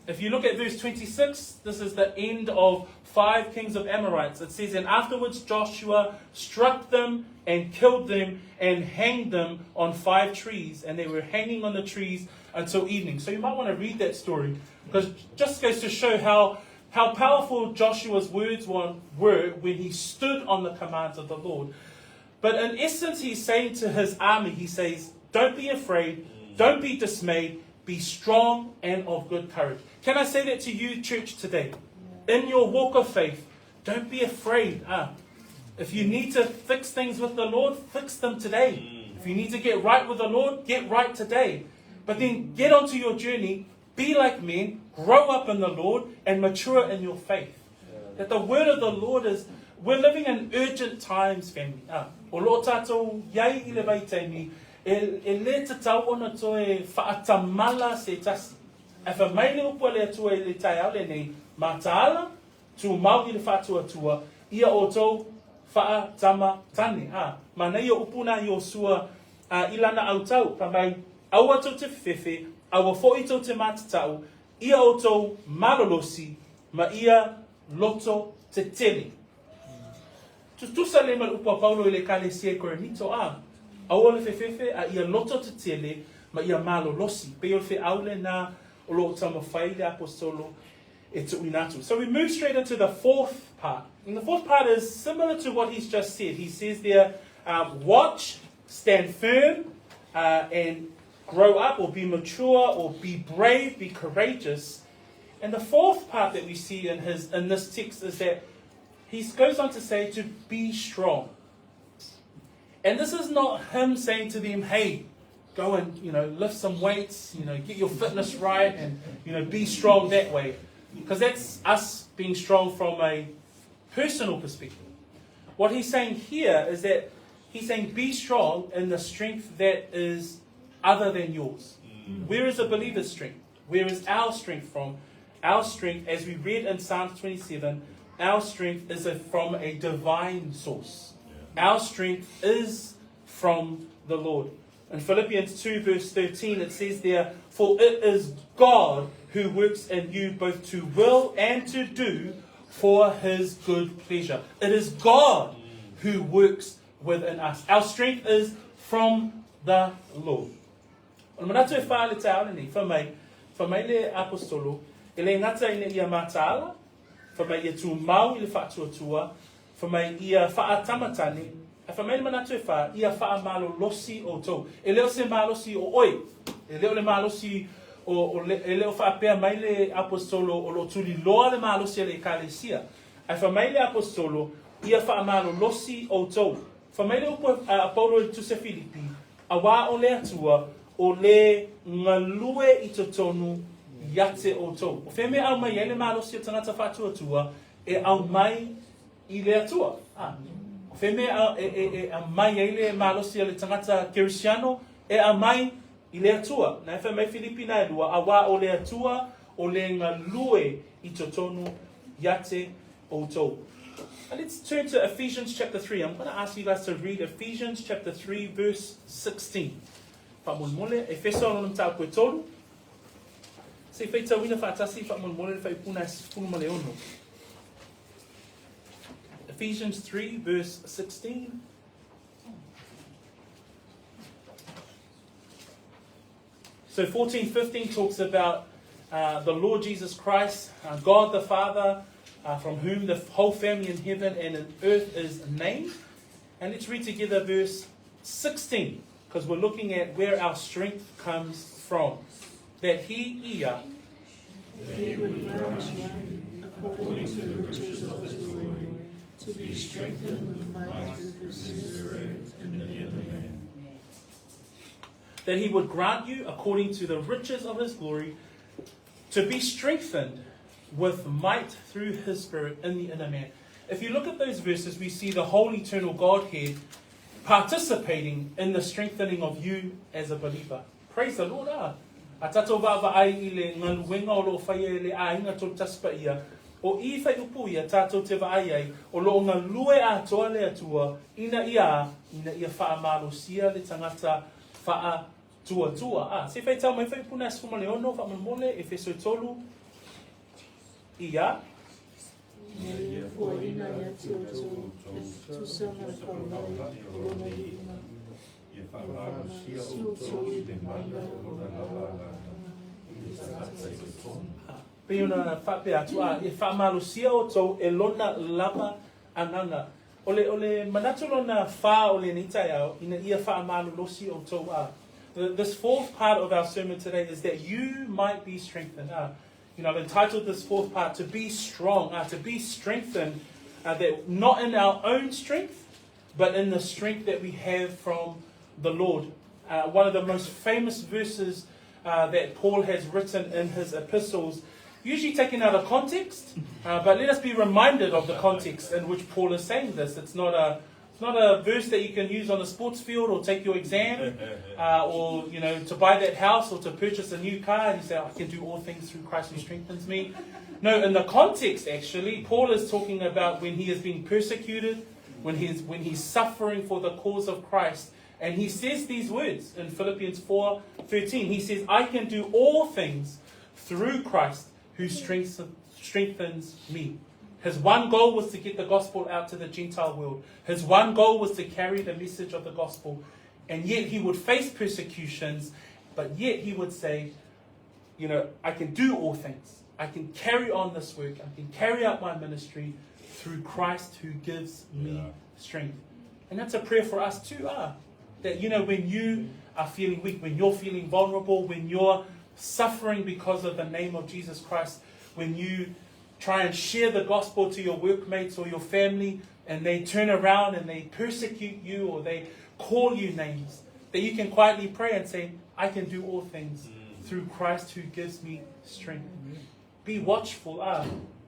If you look at verse 26, this is the end of five kings of Amorites. It says, And afterwards Joshua struck them and killed them and hanged them on five trees, and they were hanging on the trees until evening. So you might want to read that story because it just goes to show how, how powerful Joshua's words were when he stood on the commands of the Lord. But in essence, he's saying to his army, he says, Don't be afraid, don't be dismayed, be strong and of good courage. Can I say that to you, church, today? In your walk of faith, don't be afraid. Ah, if you need to fix things with the Lord, fix them today. Mm. If you need to get right with the Lord, get right today. But then get onto your journey, be like men, grow up in the Lord, and mature in your faith. That the word of the Lord is, we're living in urgent times, family. Ah, o lo tātou iai i le vaitaimi, e, e le tatau ona toe whaatamala se tasi. E wha mai le upu a le Atua i le taeao lenei, mataala, tumau i le whaatuatua, ia o tou whaatama tane. Ah, mana ia upu nā Iosua uh, i lana autau, pa mai, aua tou te whewhe, aua fo'i tou te mātatau, ia o tou malolosi, ma ia loto tetele. Tutusa le ma le upu a Paulo i le Ekalesia i Korinito, a, aua le fefefe a ia loto tetele ma ia malolosi. Pei o le feau lenā o lo o taumafai le Aposetolo e tuuina atu. So we move straight into the fourth part. And the fourth part is similar to what he's just said. He says there, um, watch, stand firm, uh, and grow up or be mature or be brave, be courageous. And the fourth part that we see in, his, in this text is that he goes on to say to be strong. And this is not him saying to them, hey, go and, you know, lift some weights, you know, get your fitness right and, you know, be strong that way. Because that's us being strong from a personal perspective. What he's saying here is that he's saying be strong in the strength that is other than yours. Where is a believer's strength? Where is our strength from? Our strength, as we read in Psalms 27, our strength is from a divine source. Our strength is from the Lord. In Philippians 2, verse 13, it says there, For it is God who works in you both to will and to do for his good pleasure. It is God who works within us. Our strength is from the Lord. O le manatu e whā le taeao lenei, wha mai, wha mai le apostolo, e le ngata ina ia mataala, wha mai ia tū mau i le whaatuatua, wha mai ia whaatamatane, a wha mai le manatu e whā, ia whaamalolosi o tou. E leo se malosi o oi, e leo le malosi o, o le, e leo whaapea mai le apostolo o lo tuli loa le malosi a le ekalesia. Ae wha mai le apostolo, ia whaamalolosi o tou. Wha mai le upu a Paulo i le Tusi a Filipi, auā o le Atua, o le galue i totonu ia te outou. O fea mea aumai ai le malosi o tagata faatuatua e aumai i le Atua. A, o fea mea e, e, e aumai ai le malosi o le tagata Kerisiano e aumai i le Atua. Na e fai mai Filipi na e lua, auā o le Atua o le galue i totonu ia te outou. And let's turn to Ephesians chapter 3. I'm going to ask you guys to read Ephesians chapter 3 verse 16. Faamolemole, Efeso lona mataupu e tolu. Se i faitauina faatasi faamolemole le faipuna e 16. Ephesians 3 verse 16. So 14, 15 talks about the Lord Jesus Christ, God the Father, from whom the whole family in heaven and in earth is named. And let's read together verse 16, because we're looking at where our strength comes from. That he, ia, That he would grant you, according to the riches of his glory, to be strengthened with might through his Spirit in the inner man. That he would grant you, according to the riches of his glory, to be strengthened with might through his Spirit in the inner man. If you look at those verses, we see the whole eternal Godhead participating in the strengthening of you as a believer. Praise the Lord. Ah. A tātou vaavaai i le galuega o loo faia e le Aiga Tolu Tasi Paia, o i whaiupu ia tātou te vaai ai, o loo galue atoa le Atua, ina ia, ina ia whaamalosia le tangata whaatuatua. Ah, se whaitau mai whaipuna 16, faamolemole, Efeso tolu, ia. Ina ia foaiina ia te outou, e tusa ma le paulagi o lona iuga, ia faamalosia outou i le mana o lona lava agaga, i le tagata i totonu. Pei ona faapea atu, a, e faamalosia outou e lona lava agaga. O le, o le manatu lona whā o lenei taeao, ina ia faamalolosi outou a. This fourth part of our sermon today is that you might be strengthened. I've entitled this fourth part, To Be Strong, to be strengthened, that not in our own strength, but in the strength that we have from the Lord. One of the most famous verses that Paul has written in his epistles, usually taken out of context, but let us be reminded of the context in which Paul is saying this. It's not a It's not a verse that you can use on the sports field or take your exam, or to buy that house or to purchase a new car and you say, I can do all things through Christ who strengthens me. No, in the context, actually, Paul is talking about when he is being persecuted, when he's suffering for the cause of Christ. And he says these words in Philippians 4:13. He says, I can do all things through Christ who strengthens me. His one goal was to get the gospel out to the Gentile world. His one goal was to carry the message of the gospel. And yet he would face persecutions, but yet he would say, I can do all things. I can carry on this work. I can carry out my ministry through Christ who gives me strength. And that's a prayer for us too, that, when you are feeling weak, when you're feeling vulnerable, when you're suffering because of the name of Jesus Christ, when you try and share the gospel to your workmates or your family and they turn around and they persecute you or they call you names, that you can quietly pray and say, I can do all things through Christ who gives me strength. Be watchful.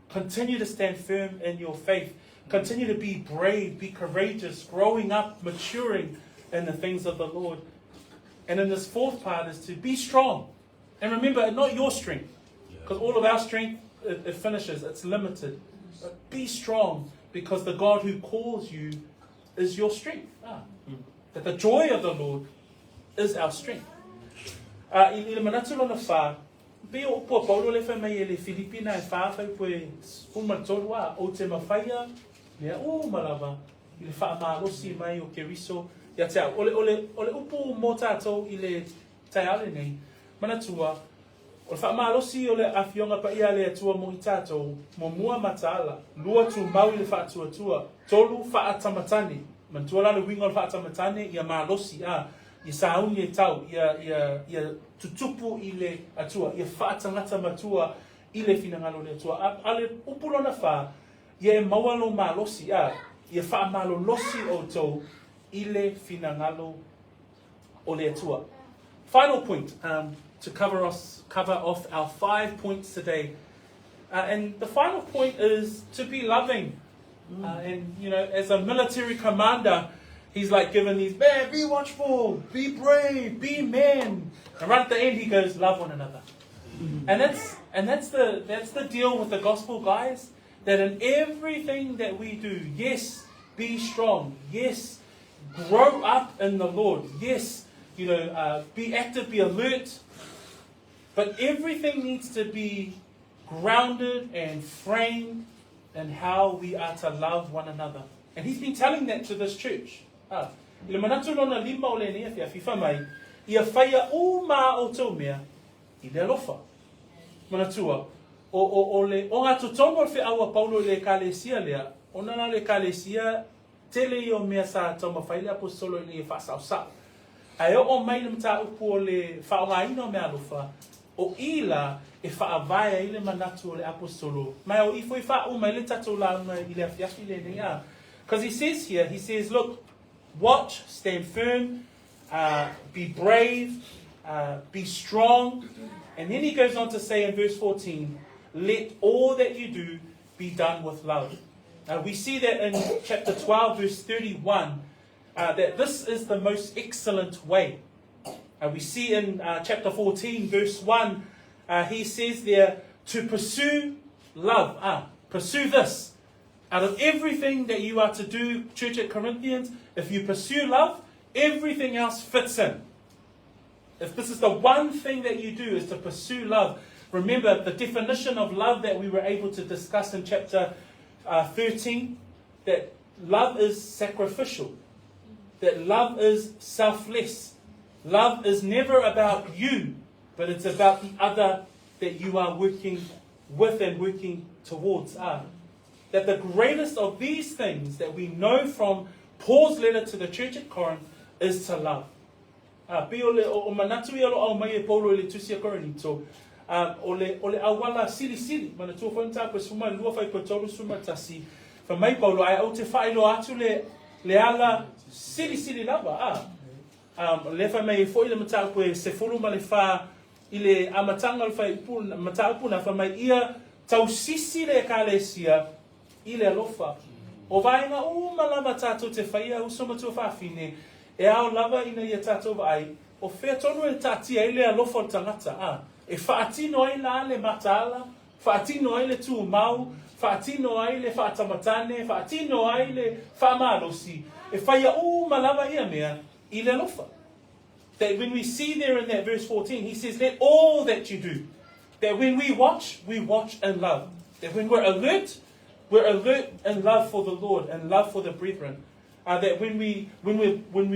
Continue to stand firm in your faith. Continue to be brave, be courageous, growing up, maturing in the things of the Lord. And in this fourth part is to be strong. And remember, not your strength, because all of our strength, it finishes, it's limited. But be strong, because the God who calls you is your strength. That the joy of the Lord is our strength. I le manatu lona whā, pe o upu a Paulo le whai mai e le Filipina e whā whai poe uma tolu a, o te mawhaia, mea uma lava, i le whaamalosi mai o Keriso ia te au. O le, o le, o le upu mō tātou i le taeao lenei, manatua, o le whaamalosi o le afioga paia a le Atua mo i tātou, muamua mataala, lua tumau i le faatuatua, tolu faatamatane, manatua la le uiga o le faatamatane, ia malosi, a, ia sauni e tau, ia, ia, ia tutupu i le Atua, ia faatagata matua i le finagalo o le Atua. A, a le upu lona whā, ia e maua lou malosi, a, ia faamalolosi outou i le finagalo o le Atua. Final point to cover off our 5 points today. And the final point is to be loving. And, you know, as a military commander, he's like giving these, man, be watchful, be brave, be men. And right at the end he goes, love one another. And that's the deal with the gospel, guys. That in everything that we do, yes, be strong. Yes, grow up in the Lord. Yes, you know, be active, be alert. But everything needs to be grounded and framed in how we are to love one another. And he's been telling that to this church. I le manatu lona lima o lenei afiafi wha mai, ia whaia o mā o tō mea i le alofa. Manatua, o le o ngā totonu o le wheaua Paulo i le ekalesia lea, ona la le ekalesia tele i o mea sa taumafai le aposolo i le whaasaosao. Ae o mai le mataupu o le whaongaina o mea alofa, o ila e whaavae ai le manatu o le aposolo. Mai o ifo i whaau mai le tatou launga i le afiafi le nei a. Because he says here, he says, look, watch, stand firm, be brave, be strong. And then he goes on to say in verse 14, let all that you do be done with love. We see that in chapter 12, verse 31, that this is the most excellent way. We see in chapter 14, verse 1, he says there to pursue love. Pursue this. Out of everything that you are to do, Church at Corinthians, if you pursue love, everything else fits in. If this is the one thing that you do, is to pursue love. Remember the definition of love that we were able to discuss in chapter 13, that love is sacrificial, that love is selfless. Love is never about you, but it's about the other that you are working with and working towards. That the greatest of these things that we know from Paul's letter to the church at Corinth is to love. Pe o le o manatu ia lo au mai e Paulo i le tusi a Korinito, o le awala sili sili, mana tua whanita pe suma lua whai po tolu suma tasi, wha mai Paulo ai au te whailo atu le ala sili sili lava. Le whai mai e fo i le matau koe se fulu ma le wha i le amatanga le whai upu, matau puna wha mai ia tau sisi le ekalesia i le alofa. O vaenga uma lava tātou te whaia uso matua whaafine, e ao lava ina ia tātou vai, o whea tonu e tātia i le alofa o tangata. E whaatino ai la le mataala, whaatino ai le tūmau, whaatino ai le whaatamatane, whaatino ai le whaamalosi. E whaia uma lava ia mea i le alofa. That when we see there in that verse 14, he says, let all that you do. That when we watch in love. That when we're alert in love for the Lord and love for the brethren. That when we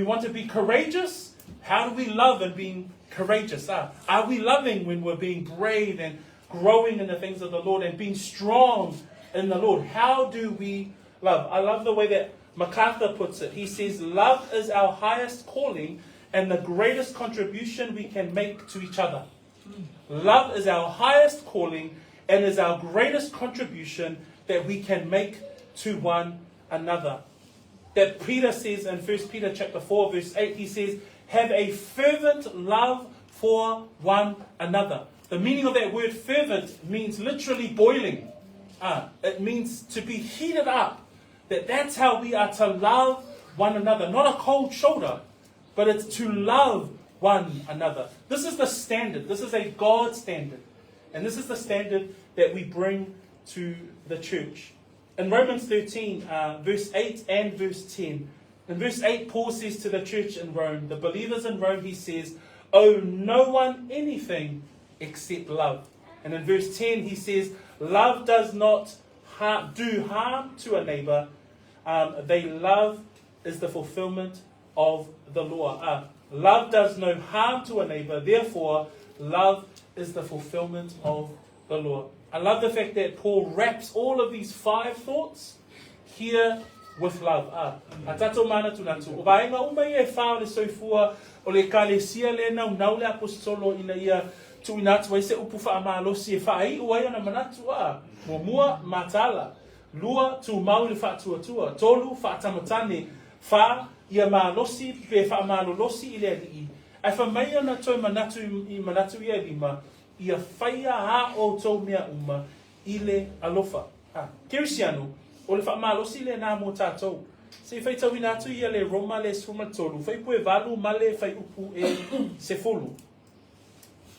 want to be courageous, how do we love in being courageous? Are we loving when we're being brave and growing in the things of the Lord and being strong in the Lord? How do we love? I love the way that MacArthur puts it. He says, love is our highest calling and the greatest contribution we can make to each other. Love is our highest calling and is our greatest contribution that we can make to one another. That Peter says in 1 Peter chapter 4 verse 8, he says, have a fervent love for one another. The meaning of that word fervent means literally boiling. It means to be heated up. That's how we are to love one another. Not a cold shoulder, but it's to love one another. This is the standard. This is a God standard. And this is the standard that we bring to the church. In Romans 13, verse 8 and verse 10, in verse 8, Paul says to the church in Rome, the believers in Rome, he says, Owe no one anything except love. And in verse 10, he says, Love does not do harm to a neighbor. They love is the fulfillment of the law. Love does no harm to a neighbor. Therefore, love is the fulfillment of the law. I love the fact that Paul wraps all of these five thoughts here with love. A tatou manatunatu. O vaega uma ia e whā o le soifua o le ekalesia lea naunau le aposetolo ina ia tuuina atu ai se upu faamalosi e faaiu ai ona manatu. Muamua, mataala. Lua, tumau i le faatuatua. Tolu, faatamatane. Whā, ia malosi pe faamalolosi i le Alii. Ae fai mai ona toe manatu i manatu ia e lima, ia faia a outou mea uma i le alofa. Kerisiano, o le faamalosi lenā mo tatou. Se i faitauina atu ia le Roma le 13, fuaiupu e 8 ma le fuaiupu e 10.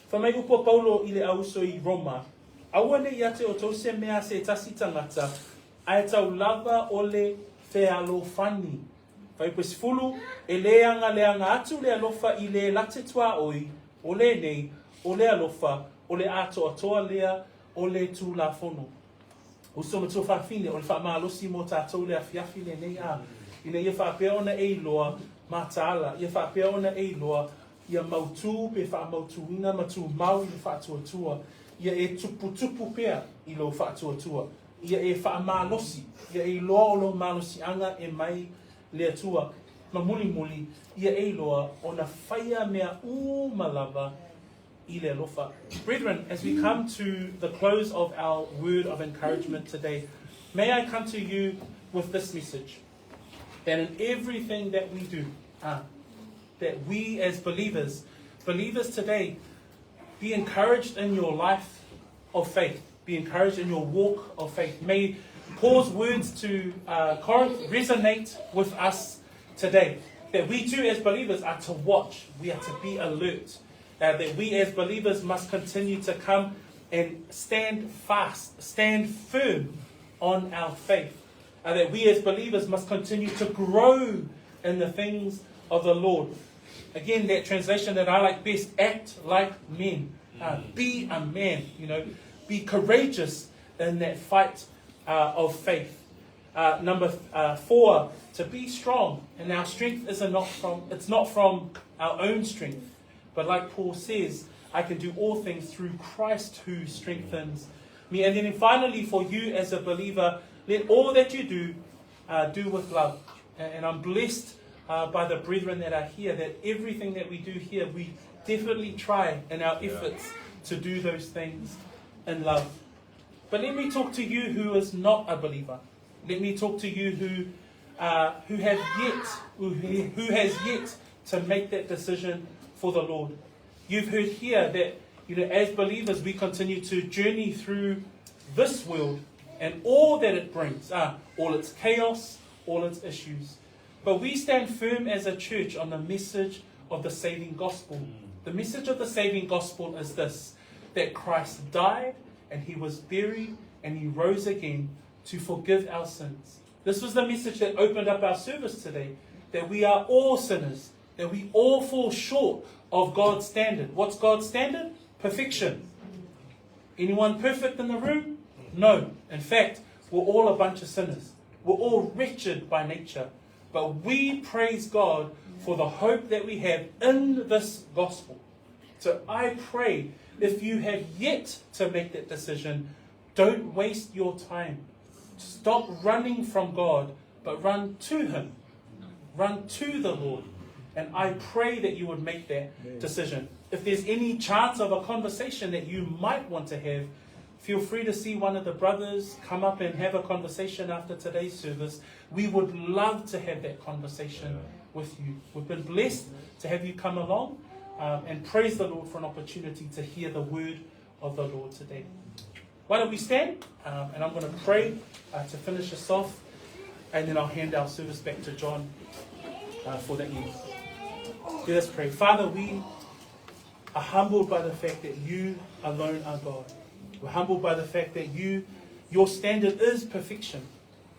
Fai mai upu a Paulo i le auuso i Roma, Aua ne i ia te outou se mea a se tasi tagata, ae tau lava o le fealofani. Fuaiupu e 10, E le agaleaga atu le alofa i le late tuaoi, o lenei, o le alofa, o le atoatoa lea o le Tulafono. Uso ma tuafafine, o le faamalosi mo tatou le afiafi lenei, a, ina ia faapea ona e iloa, mataala, ia faapea ona e iloa, ia mautū pe faamautuina ma tumau i le faatuatua, ia e tuputupu pea i lou faatuatua, ia e faamalosi, ia e iloa o lou malosiaga e mai le Atua, ma mulimuli, ia e iloa ona faia mea uma lava i le alofa. Brethren, as we come to the close of our word of encouragement today, may I come to you with this message, that in everything that we do, that we as believers, believers today, be encouraged in your life of faith, be encouraged in your walk of faith. May Paul's words to Corinth resonate with us today, that we too as believers are to watch, we are to be alert, that we as believers must continue to come and stand fast, stand firm on our faith, that we as believers must continue to grow in the things of the Lord. Again, that translation that I like best, act like men. Be a man, be courageous in that fight of faith. Number 4, to be strong. And our strength is not from, it's not from our own strength. But like Paul says, I can do all things through Christ who strengthens me. And then finally, for you as a believer, let all that you do, do with love. And I'm blessed by the brethren that are here, that everything that we do here, we definitely try in our efforts to do those things in love. But let me talk to you who is not a believer. Let me talk to you who has yet to make that decision for the Lord. You've heard here that, as believers, we continue to journey through this world and all that it brings, all its chaos, all its issues. But we stand firm as a church on the message of the saving gospel. The message of the saving gospel is this, that Christ died and he was buried and he rose again to forgive our sins. This was the message that opened up our service today, that we are all sinners, that we all fall short of God's standard. What's God's standard? Perfection. Anyone perfect in the room? No. In fact, we're all a bunch of sinners. We're all wretched by nature. But we praise God for the hope that we have in this gospel. So I pray, if you have yet to make that decision, don't waste your time. Stop running from God, but run to Him. Run to the Lord. And I pray that you would make that decision. If there's any chance of a conversation that you might want to have, feel free to see one of the brothers, come up and have a conversation after today's service. We would love to have that conversation with you. We've been blessed to have you come along, and praise the Lord for an opportunity to hear the word of the Lord today. Why don't we stand? And I'm going to pray to finish us off, and then I'll hand our service back to John for the end. Let us pray. Father, we are humbled by the fact that you alone are God. We're humbled by the fact that you, your standard is perfection,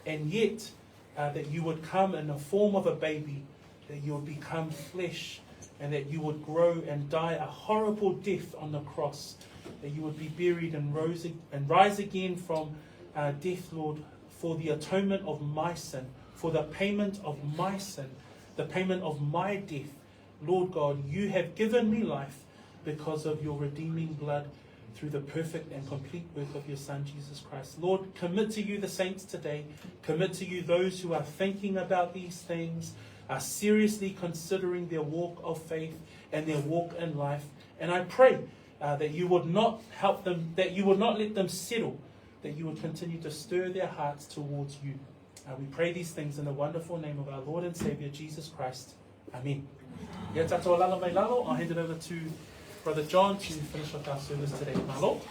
and yet that you would come in the form of a baby, that you would become flesh, and that you would grow and die a horrible death on the cross, that you would be buried and, rose, and rise again from death, Lord, for the atonement of my sin, for the payment of my sin, the payment of my death. Lord God, you have given me life because of your redeeming blood through the perfect and complete work of your Son, Jesus Christ. Lord, commit to you the saints today. Commit to you those who are thinking about these things, are seriously considering their walk of faith and their walk in life. And I pray that you would not help them, that you would not let them settle, that you would continue to stir their hearts towards you. We pray these things in the wonderful name of our Lord and Savior, Jesus Christ. Amen. Ia tātou alala mai lalo, I'll hand it over to Brother John to finish off our service today. Malo.